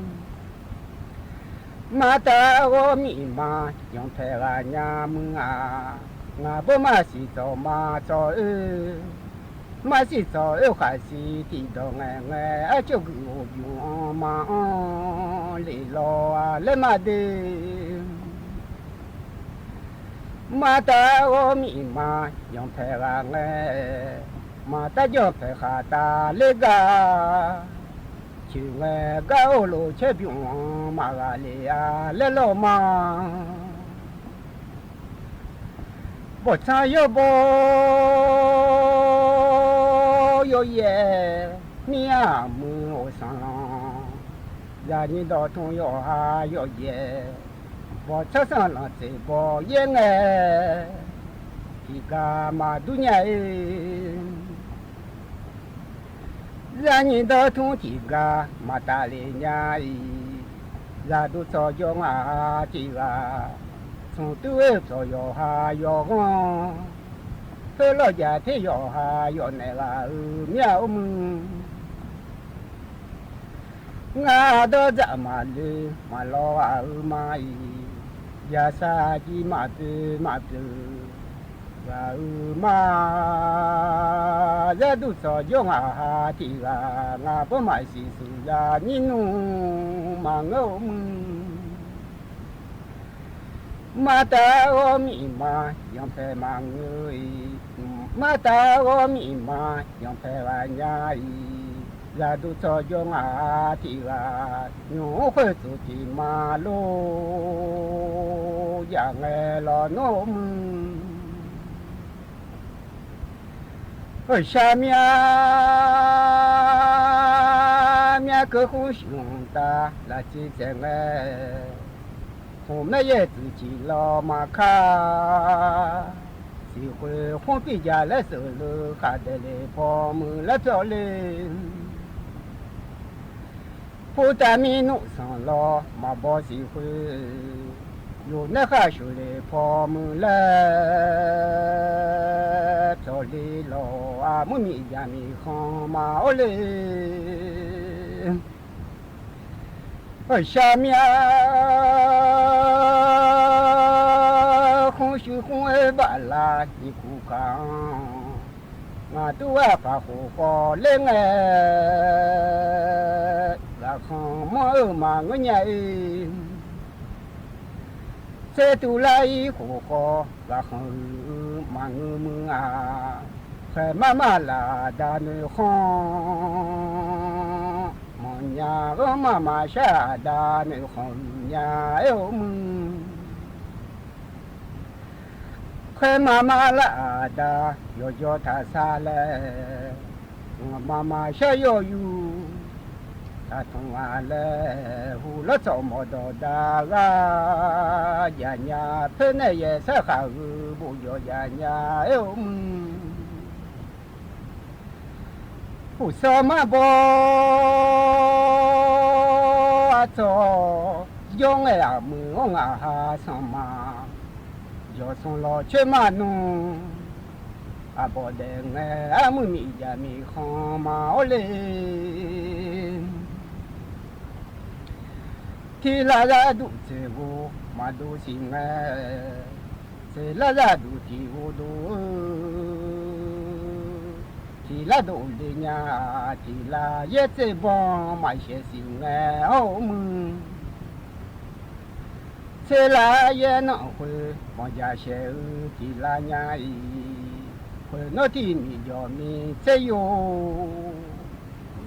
Martav ghawr miqma yanqpaeq ghaq nya muiq-aq, ngaq beu mar siq tsawq ma tsawq-oer, mar siq tsawq-oer khaqsiq tiqdawq ngaeq ngae, arcawr guiq ghof bymq anr ma anr lef law-a laer ma de. Martav ghawr miqma yanqpaeq ghaq ngae, maqtav janrpaeq khaqtav ler gar, coeq ngae gar or lof caer bymq anr maqghaq lef-a laer lawr ma. Bawqtsanq yawbawr yawyaev mir-aq muiq-or sanqlanq, zaqnyiq dawqtmq yawqha yawyaev, Bawqtsawr sanqlanq tseq baw yaer ngae, tiqghaq maqdur nya-ir. Zarnyiq dawrtmr tiqghaq maqtaf lef nya-iq, zaqdui tsawqjawr ngaq-a tiqghaq, smqtuir-eu tsawq yawqha yawqghanr, heulawr jaqter yawqha yawqnaeq ghaq-euq mir-a or muir. Ngar dawrdzaq maqle maqlawr ghaq-euq ma-iq, yaqsaq jiv maqpoeq maqpoeq ghaq-euq ma. Zarduq tsawqjawr ngaq-a tiqghaq, ngaq bawr maqsiq suqzaq nyir nmr maqngeur-eu muir. Martav ghawr miqma yanpaeq maqngeur-iq, martav ghawr miqma yanpaeq ghaq nya-iq, zaqdui tsawqjawr ngaq-a tiqghaq, nymq-mr khoertsof tiqma lor jaq ngae lawq nmr-eu muir. Shar myar myar keuv khmr shuif hmq tav lafciv tsaev ngae, khmqmaer yaer tsuif ciq lawq maqkar. Siqkhoeq khmr pirjaq laer sheuqluf khaqdaeq lef paw muiq laer pyawq le. Purtav mir nmr sanq lawq maqbaw siqkhoeq, yawqnaer khar sheuqlef paw muiq laer pyawq le lawq. Aqmur miqjaq miqkhanq maqor le. Shar myar khmr shuif khmr-aer baf la nyiq kuq kaq-anr, ngaq dur ghaq paq khof khawf ler ngae, ghaqkhanq manr-eu maqngeur nya-ir. Tser tuv lar-ir khof khawf ghaqkhanq huiq-eu maqngeur muir-a. Khaeq mar mar laf da noeqkhanq, manq nya ghanr mar maqshar aqda noeqkhanq huiq nya-aer-eu muir. Khaer mar mar lar aqda yawqjawr taqsar laer, ngamaf maqshar yawr yur taqtmq-a laer, huq lawr tsawq mawq dawq da ghaq jaq nya. Poer nae yaeq sar khaq huiq bof jawq jaq nya-aer-eu muir. Uqsawr mar baw aqcawq jawr ngae, aqmuiq-anr ngaq ha sanq ma. Yawq sanq lawq coer mar nmr, aqbawf daef ngae, armur miqjaq miqkhanq ma-awr le. Tiqlar zar duq tseq ghof maqdov siq ngae, tseqlar zar duq tiq ghof dov-eu. Tiqlar dov le nya-a, tiqlar yaer tserbanq maqshaeq siq ngae, awr-eu muir. Tserlar yaer nanr khoer banqjaq shaeq-eu tiqlar nya-iq, khoeq nawr tiq miqjawq mi tser yo.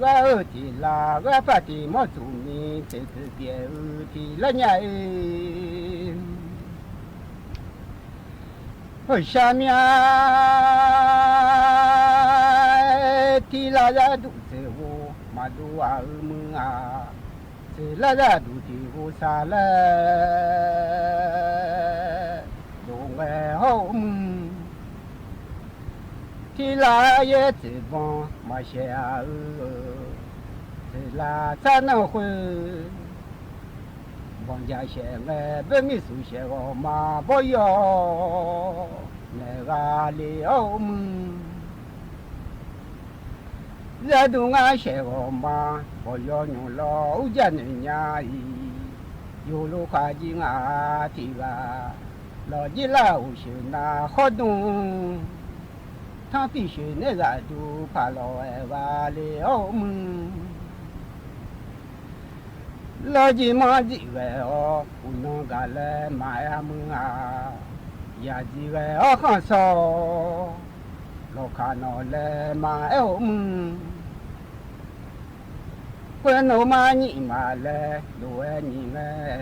Ghar-eu tiqlar ghar paq tiq mawr tsuq mi teq poeq pyaeq-eu tiqlar nya-iq. Shar mya-aer tiqlar zar duq tseq ghof maqdov-aq-eu muir-aq, tseqlar zar duq tiq ghof sar laer dov ngae hawr-eu muir. Tiqlar yaer tseqbanq maqshaeq-aq-eu, tseqlar tsar nanr khoer banqjaq shaeq ngae, boermir suq shaeq ghawqma bawr yaw naeq gha le-awr-eu muir. Zar duq ngar shaeq ghawqma bawq yaw nymq lawr urjar noeq nya-iq, yawqlo khaqjir ngaq tiq ghaq lawqjir lar uqshoeq nav khawr dmr. Tanr pi shoeq naeq zaqduq paq lawq-aer gha le-awr-eu muir. Lawrjir manr jir ghae-awr uqnan gaq laer maqaer-a muir-aq, yaqjir ghae-awr khanq shawr-awr lawqkaq nawq laer maqaer-eu muir. Khoer nawr mar nyir maqlaer lof-aer nyiq ngae,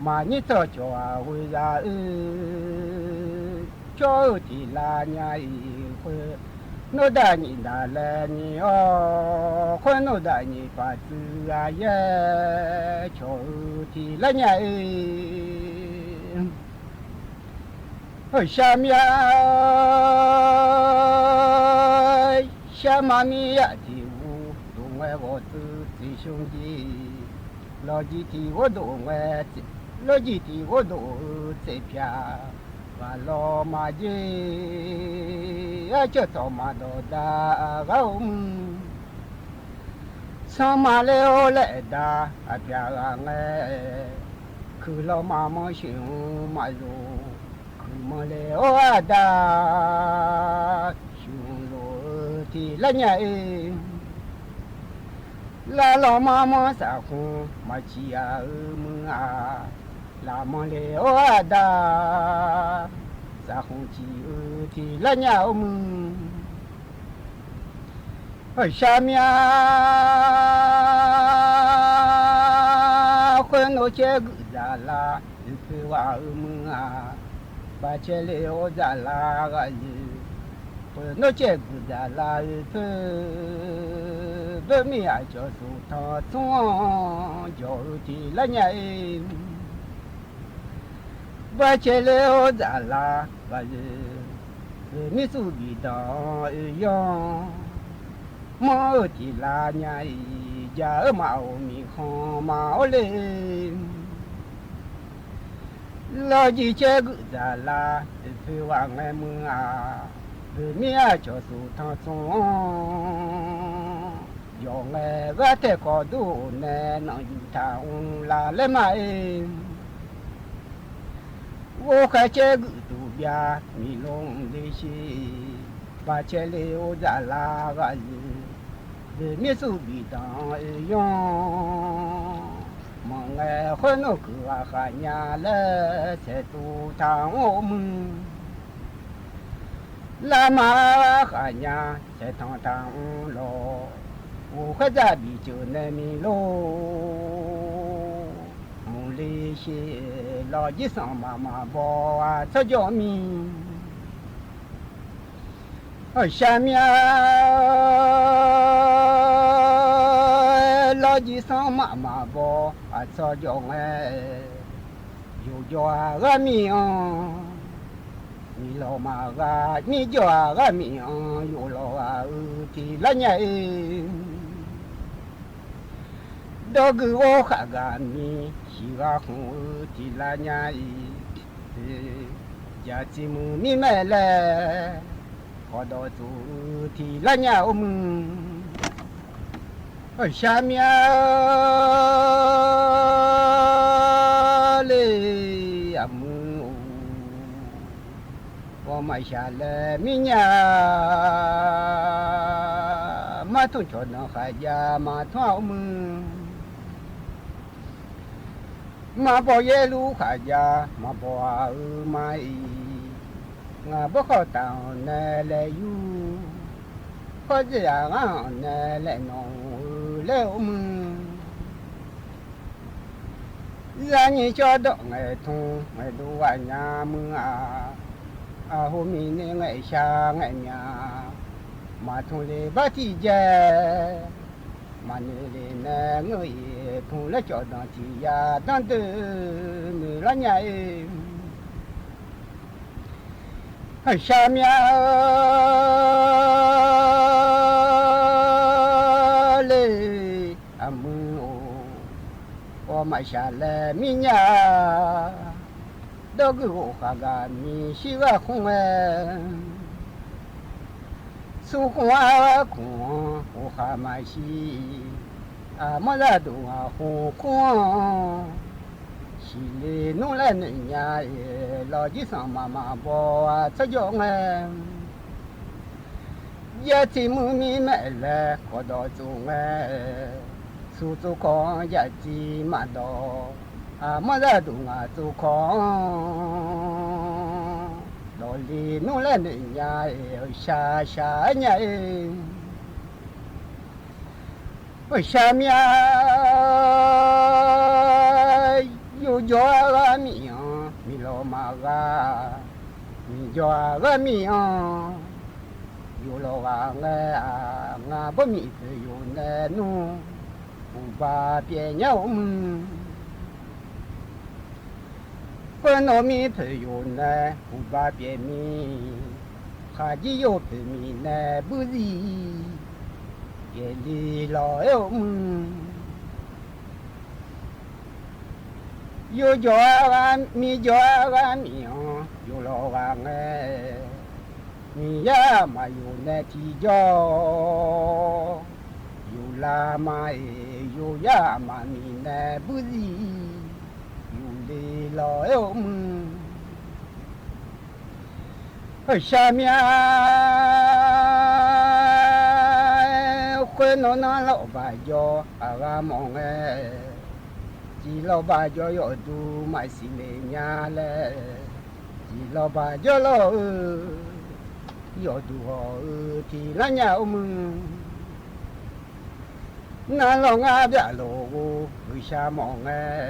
maqnyir tsawrcawq-aq ghoe za-eu, cawr-eu tiqlar nya-iq khoer, nawr daq nyiq daq laer nyiq-awr, khoer nawr daq nyiq paq tsuif ghaq yaer cawq-eu tiqlar nya-iq. Heu shar mya, shar ma mir yaq tiq ghov dof ngae ghawq tsuif tseq shawr jeq, lawqjiq tiq ghov dof ngae, lawqjiq tiq ghov dof-eu tsaef pyaq, ghaq lawq ma jer, arcawq tawq ma dawq da ghar-or muir. Sanr ma ler-awr laer aer da, aqpyaq ghaq ngae, kuiq lawq ma manr sheuq-anr maqzov, kuiq manr ler-awr aqda, sheuq-anr lof-eu tiq lar nya-ir. Lar lawq ma manr saqkhmq maqciq-aq-eu muir-aq, laf manr ler-awr aqda, saqkhmq ciq-eu tiq lar nya-or muir. Heu shar mya, khoer nawr caer guiqdzaq la, oeqpoeq ghaq-eu muir-aq, baqcae ler-awr dzaq la ghaq zoeq, khoer nawr caer guiqdzaq la oeqpoeq, beurmir aqcawq soqtanq tsmr-anr jawq-eu tiq lar nya-ir. Baqcae ler-awr dzaq la ghaq zoeq, oeqmir tsuv bif danq-anr oe yanr, manr-eu tiq lar nya-iq, jaq-eu maqghof miqkhanq ma-awr le. Lawqjiq caer guiqdzaq la, oeqpoeq ghaq ngae muir-aq, oeqmir aqcawq soqtanq tsmr-anr jawq ngae, ghar taeq kawq dur-euq nae nanqyuq taq mr la laer ma-ir. Ghovkhaeq caer guiqduq byav miqlor mq le sher, baqcae ler-awr dzaq la ghaq zoeq, oeqmir tsuv bif danq-anr oe yanr, manq ngae khoer nawr kuiq ghaq khaq nya laer saeqtuv taq mr-or muir. Lar ma khaq nya saeqtanq taq mr lawq, ghovkhaeq dzaq bif ceuq nae miqlor mq le sher, lawqjir sanq maqmaq baw-aq tsawrjawr mir. Heu shar mya, lawqjir sanq maqmaq baw-aq tsawrjawr ngae, yawqjawr-aq ghar mir-anr, miqlawq maqghaq mirjawr-aq ghar mir-anr, yawqlawq ghaq-eu tiq lar nya-ir. Dawrgui ghov khaq gaq mir, shiq ghaq khmq-eu tiq lar nya-ir. Jaqciq muiq mirmaeq laer, kawqdawq tsof-eu tiq lar nya-or muir. Heu shar mya le, aqmuir-or, ghawqmaf shaq laer mirnya, martmr cawqdanq khaqjav maqtmr-a-or muir. Maqbaw yaerluf khaqjav maqbaw-aq-eu ma-iq, ngaq bawrkhawf taf-anr nae laeryur, khawrzeq-aq ngar-anr nae laeqnawq-eu laer-or muir. Zaqnyiq cawrdawq ngaeqtmq ngaeqdov ghaq nya muir-aq, aqhomiq nae ngaeqshaq ngaeqmyaq, maqtmq le bar tiqjae, maqnoeq le nae ngeur-iq tmq laer cawqdanq tiq ya danr deuq noeq lar nya-ir. Heu shar mya le, aqmuir-or, ghawqmaf shaq laer mirnya, dawrgui ghov khaq gaq mir shir ghaq khmr-aer, surkhmq-ar khmq-anr ghov khaq maqshir, aqmanr zaqduq ghaq khmq khmr-anr, shiqle nmr laer noeq nya-iq, lawqjir sanq maqmaq baw-aq tsawrjawr ngae, jav tiq muir mirmaeq laer kawqdawq tsof ngae, sur tsov kawq-anr jav tiq maqdawq, aqmanr zaqduq ngaq tsov kawq-anr, dawqle nmr laer noeq nya-iq, shaq shaq-aer nya-ir. Heu shar mya, yawqjawr-aq ghar mir-anr, miqlawq maqghaq, miqjawr-aq ghar mir-anr, yawqlawq ghaq ngae-aq, ngaq bawrmiq poeq yawq nae nmr, uqba pyaeq nyar-or muir. Khoer nawr mir poeq yawq nae uqba pyaeq mir, khaqjir yawpoeq miq nae buirzir pyaeqle lawq-aer-eu mr. Yawjawr-aer ghar mir jawr-aer ghar miq-anr yawlawq ghaq ngae, Miqyaer aqmaf yawq nae tiqjawr, yawqlaf ma-iq yawqyar aqmaf miq nae buirzir yawqle lawq-aer-eu mr. Shar mir-a, khoer nawr nar lawrbaq jawr aqghaq mawf ngae, tiq lawrbaq jawr yawqduq maqsiq lef nya laer, tiq lawrbaq jawr lawr-eu yawqduq hawq-eu tiq lar nya-eu mr. Nar lawr ngar byaqlof-eu ghoeqshaq mawf ngae,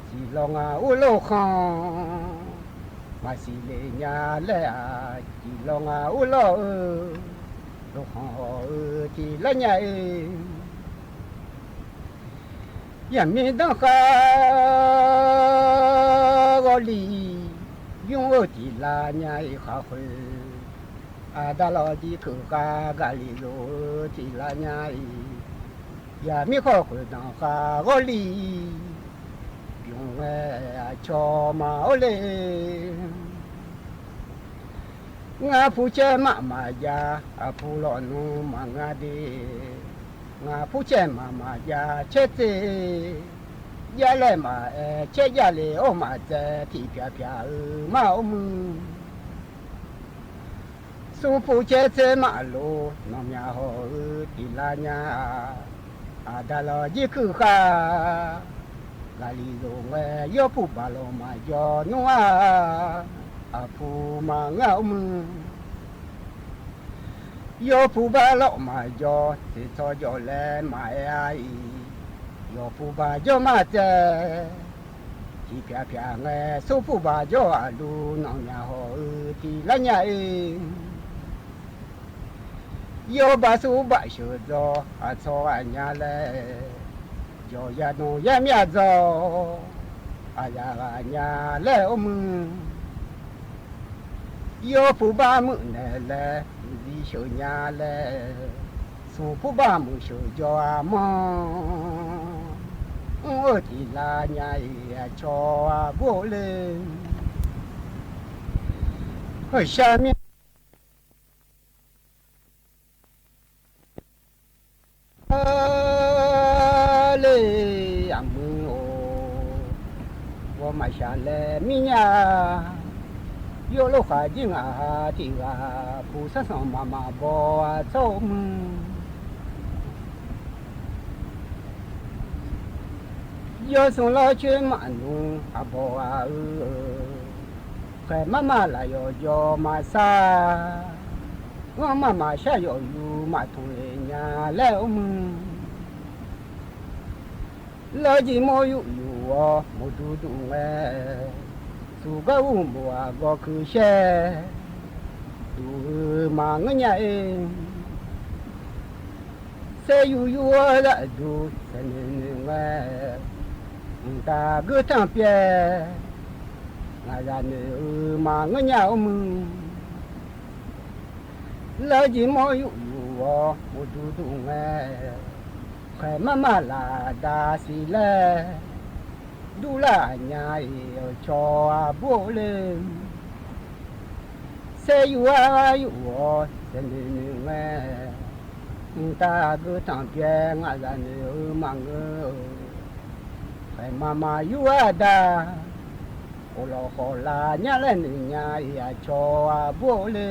tiq lawr ngaq urlawr khanq maqsiq lef nya laer-aq, tiq lawr ngaq urlawr-eu lofkhanq hawq-eu tiq lar nya-e. Yaqmir danrkhar ghawrli, nymr-eu tiq lar nya-iq khaqkhoeq, aqda lawq jir keuq khav gaqliq lof-eu tiq lar nya-iq, yaqmir khawf khoeq danqkhar ghawrli, bymq ngae aqcawq maqor le. Ngar purcaer maf maqjav, aqpur lawq nmr maqngeur de. Ngar purcaer maf maqjav caertser, jar laer maqaer caer javle-awr maqtsaev tiqpyaq pyaq-eu mar-awr mr. Smrpur caertser maf lof nanqmyaq hawq-eu tiq lar nya-a. Aqda lawq jir kuir khar, gaqliq lof ngae yawpur baq lawq maqjawr nmr-a. Aqpur maqngeur-awr mr. Yawpur baq lawq maqjawr, tseqtawq jawq laer maqaer-a-iq, yawpur baq jawr maqtsaev. Tiqpyaq pyaq ngae smrpur baq jawr aqluf nanqmyaq hawq-eu tiq lar nya-e. Yawbaq smrpur baq sheuq dzaw aqcawq ghaq nya laer, jawq yadmq yar myaq dzaw aqyaf ghaq nya laer-awr mr. Yawpur baq muiq naeq laer uqzir sheuq nya laer, smrpur baq muiq sheuq jawr-a manr. Mr-eu tiq lar nya-iq aqcawq aqbur le. Shar mir le aqmuiq-or, ghawqmaqshaq laer mirnya. Yawlof khaqjir ngaq ha tiq ghaq, puq sanrsanq maqmaq baw-a tsawr-eu mr. Yawsmq lawrcoer maqnmr aqbawq ghaq-eu, khaeq marmar laf yawqjawq maqsar, ghanr marmar shar yawqyuq maqtmq le nya laer-awr mr. Lawrjir mawr yuf yuf-awr mawrdur duq ngae, suqgar ur mof aqgawr kuir shaer, duq-eu maqngeur nya-e. Saer yur yur-awr zaqduq saeqnoeq noeq ngae, mqtav geur tanq pyaev, ngaqzaq noeq-eu maqngeur nya-awr mr. Lawrjir mawr yuf yuf-awr mawrdur duq ngae, khaeq marmar laf dav siq laer, durlar aqnya-iq aqcawq aqbur le. Saer yur-ar yur-awr saeqnoeq noeq ngae, mqtav geur tanq pyaev ngaqzaq noeq-eu maqngeur-eu, khaeq marmar yur-ar da, khawf lawq khawf lav nyar laer noeq nya-iq aqcawq aqbur le.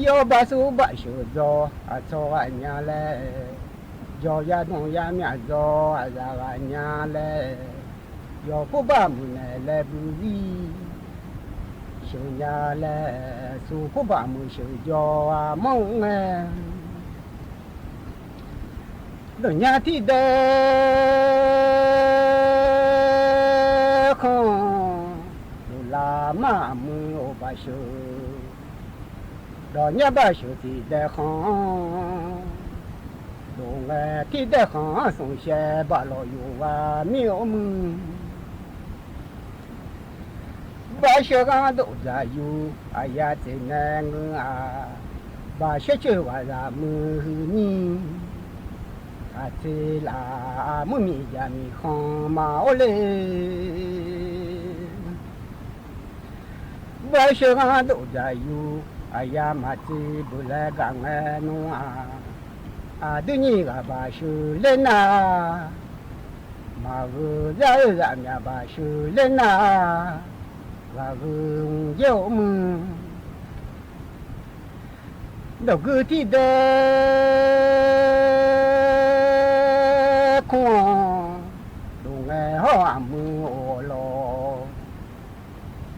Yawbaq smrpur baq sheuq dzaw aqcawq ghaq nya laer, jawq yadmq yar myaq dzaw aqzaq ghaq nya laer, yawqpur baq muiq naeq laer buizir sheuq nya laer, smrpur baq muiq sheuq jawr-a manr ngae, dawqnya tiqdaev khanq, dawqlaf mar aqmuiq-or baq sheuq, dawqnya baq sheuq tiqdaev khanq-anr, dawq ngae tiqdaev khanq-anr smq shaev baq lawq yuf ghaq mir-awr mr. Baqsheuq ghanr dov dzaq yur, aqya tseq nae ngeur-aq, baqsheuq coeq ghaq zaq muiq huiq nyir, taqtse laf-aq muir miq jaq miq khanq ma or le. Baqsheuq ghanr dov dzaq yur, aqya maqtsuif beuq laer gaq ngae nmr-aq, aqdui nyiq ghaq baqsheuq ler nar, maqgheu zar-eu zaqmyaq baqsheuq ler nar, ghaqgheu mq jaer-eu mr. Dawqguir tirdaer kur-anr, dof ngae hawr aqmuiq-awq lawq.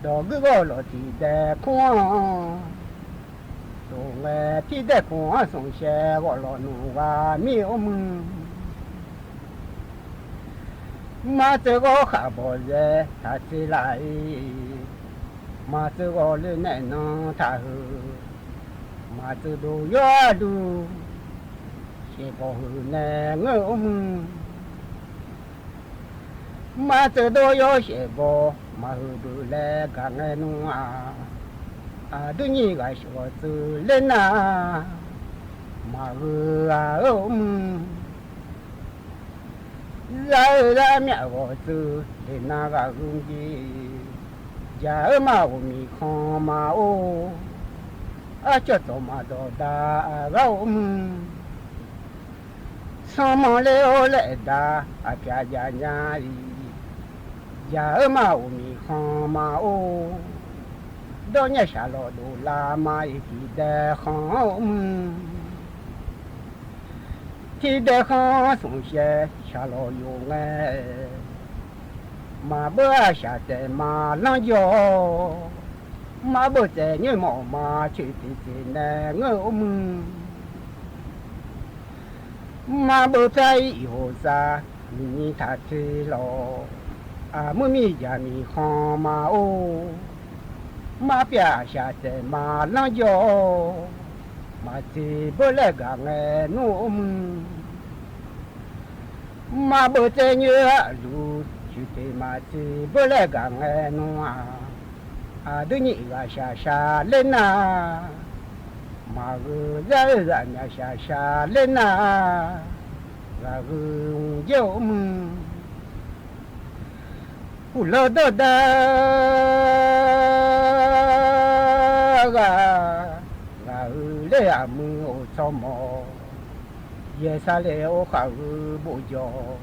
Dawqguir ghawq lawq tiqdaer kur-anr, dof ngae tirdaer kur-anr smq shae ghawq lawq nmq ghaq mir-eu mr. Martseuv ghawr khaq bawq zae taqtse laf-ir, martseuv ghawr loer naeq nan taq heu, martseuv dov yawr aqdui, shaeqbawq heuq nae ngeur-eu mr. Martseuv dov yawr shaeqbawq maqheuq beuq laer gaq ngae nmr-aq, aqdui nyiq ghaq shawq tsuif ler nar, maqgheu ghaq-eu mr. Zar-eu zar myaq ghawq tsuif leq nar ghaqgheu jeq, jaq-eu maqghof miq khanq ma or, arcawq tsawq maqdawq da ghaq-eu mr. Sanrmanr ler-awr laer aerda aqpyaq jaq nya-iq, jaq-eu maqghof miq khanq ma or, dawrnya shaqlawq dovlar ma-iq tiqdaer khanq-eu mr. Tiqdaer khanq-anr smq shae shaqlawq yuf ngae, maqbeur aqshaq taef ma lanr jawr-awr, marbeuv tsaev nyoer mawf ma coeq tiqteq nae ngeur-eu mr. Marbeuv pyar-ir iqhof sav, miqnyi taqtse lawq, aqmuir miq jaq miq khanq ma or, marpyav aqshaq taef ma lanr jawr-awr, maqtseq beur laer gaq ngae nmr-eu mr. Marbeuv tsaev nyoer aqluf coeq teq maqtseq beur laer gaq ngae nmr-aq, aqdui nyiq ghaq shaqshaq ler nar, maqgheu zar-eu zaqmyaq shaqshaq ler nar, ghaqgheu mq jaer-eu mr. Uqlawr dawrda ghaq, ghaqgheu ler-aq muiq-euq tsawrmawq, yaeqsar le-awr khaqgheu bofjawq,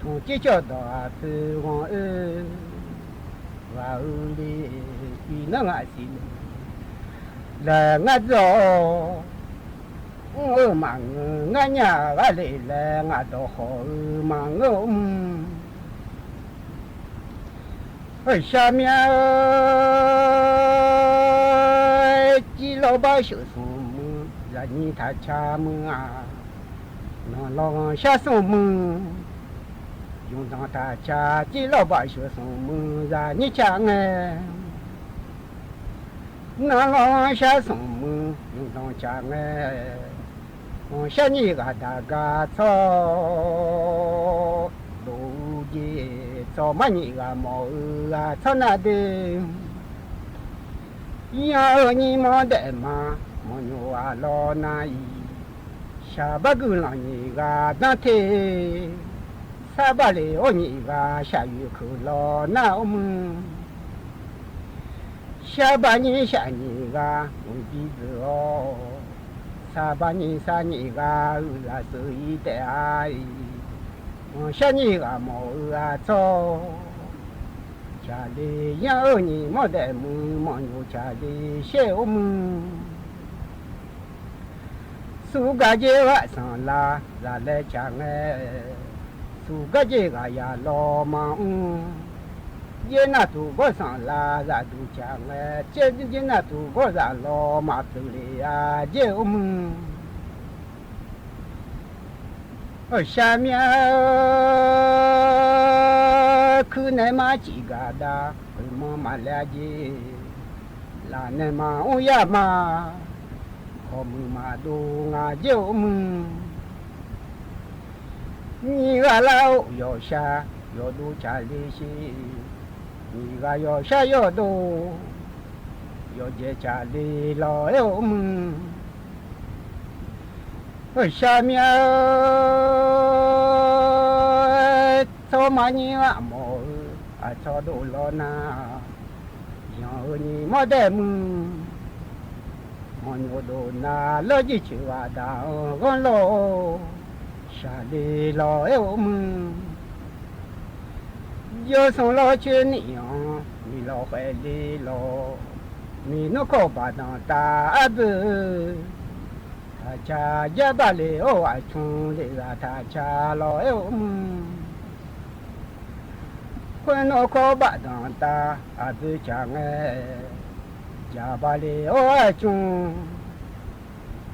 tmqcir cawqdawq aqpoeq ghanq oer, ghaqgheu le-iq nar ngaq siqle laer ngar dzawr-awr, mr-eu maqngeur ngar nya ghaq le laer ngaq dawq khawf-eu maqngeur-eu mr. Shaqmyar-eu, cirlawr bar sheuq smq muiq zaqnyir taq ca muiq-aq, nanqlawr ghanqshar smq muiq, yawqdanq taq ca cirlawr bar sheuq smq muiq zaqnyir ca ngae, nanqlawr ghanqshar smq muiq yawqdanq ca ngae, ghanqshar nyiq ghaq daq gar tsawr, dov-eu jeq tsawrmar nyiq ghaq mawf-eu ghaq tsawrnar de, yanr-eu nyir mawr daef ma, mawqnyoq ghaq lawr nar-iq, shaqbar guiqlanq nyiq ghaq danr te, sarbar le-awr nyiq ghaq shaqyoeq keuq lawr nar-awr muiq. Sarbar nyir shaq nyiq ghaq mq bi dzeuq-awr, sarbar nyir sar nyiq ghaq uiqzaq seuq-ir taef-a-iq, ghanqshar nyiq ghaq mawf-eu aqtsawr, caqle yanr-eu nyiq mawr daef muiq mawqnyoq caqle shaer-awr muiq. Surgar jer ghaq sanqlar zaq laer caq ngae, surgar jer ghaq yaq lawr maqmr. Jer nar tuq gawr sanqlar zaq duq caq ngae, jer nar tuq gawr zaq lawr maqpyeuf le-a jer-awr muiq. Shaqmyar-eu, kuir nae mar ciq gaq dav, khoeqmanq maqlaer jer, laf nae maqmr yar ma, khawqmuiq maqdov nga jer-awr muiq. Nyiq ghaq lar-awr yawqshaq yawqdov caqle sher, Nyiq ghaq yawshar yawdov, yawqjeq tsaqle lawq aer-eu mr. Heushar myav-eu tsawrmaqnyir aqmawf-eu aqcawq dov lawr nar, yanq-eu nyiq mawr dae mr. Manqnymr dov nav lawr jircoeq ghaq daq-anr ghanr lawr-or, shaqle lawq aer-eu mr. Yawsanr lawr coer nif-anr miqlawq khaeq le lawq. Miqnmr kawv baqdanq tav arboe, taqca jar bale-or aqcmr le ghaq taqca lawq aer-eu mr. Khoernmr kawv baqdanq tav aqboe caq ngae, jaq bale-or aqcmr,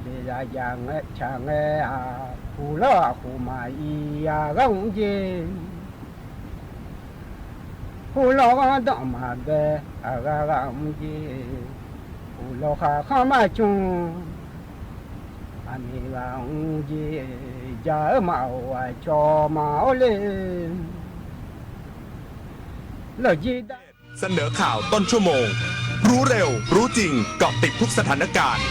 le ghaq jaq ngae caq ngae-aq, puq lawr aqkhof maqir ya ghar mr jer. Hur lawr ghanr danq maqbae aqghar ghaq mr jer. Puq lawr khaq khanr maqcmr, aqmiq ghaq mr jer. Jaq-eu maqghof aqcawq maqawr le. Lawq jir dar เสนอข่าวต้นชั่วโมง รู้เร็ว รู้จริง เกาะติดทุกสถานการณ์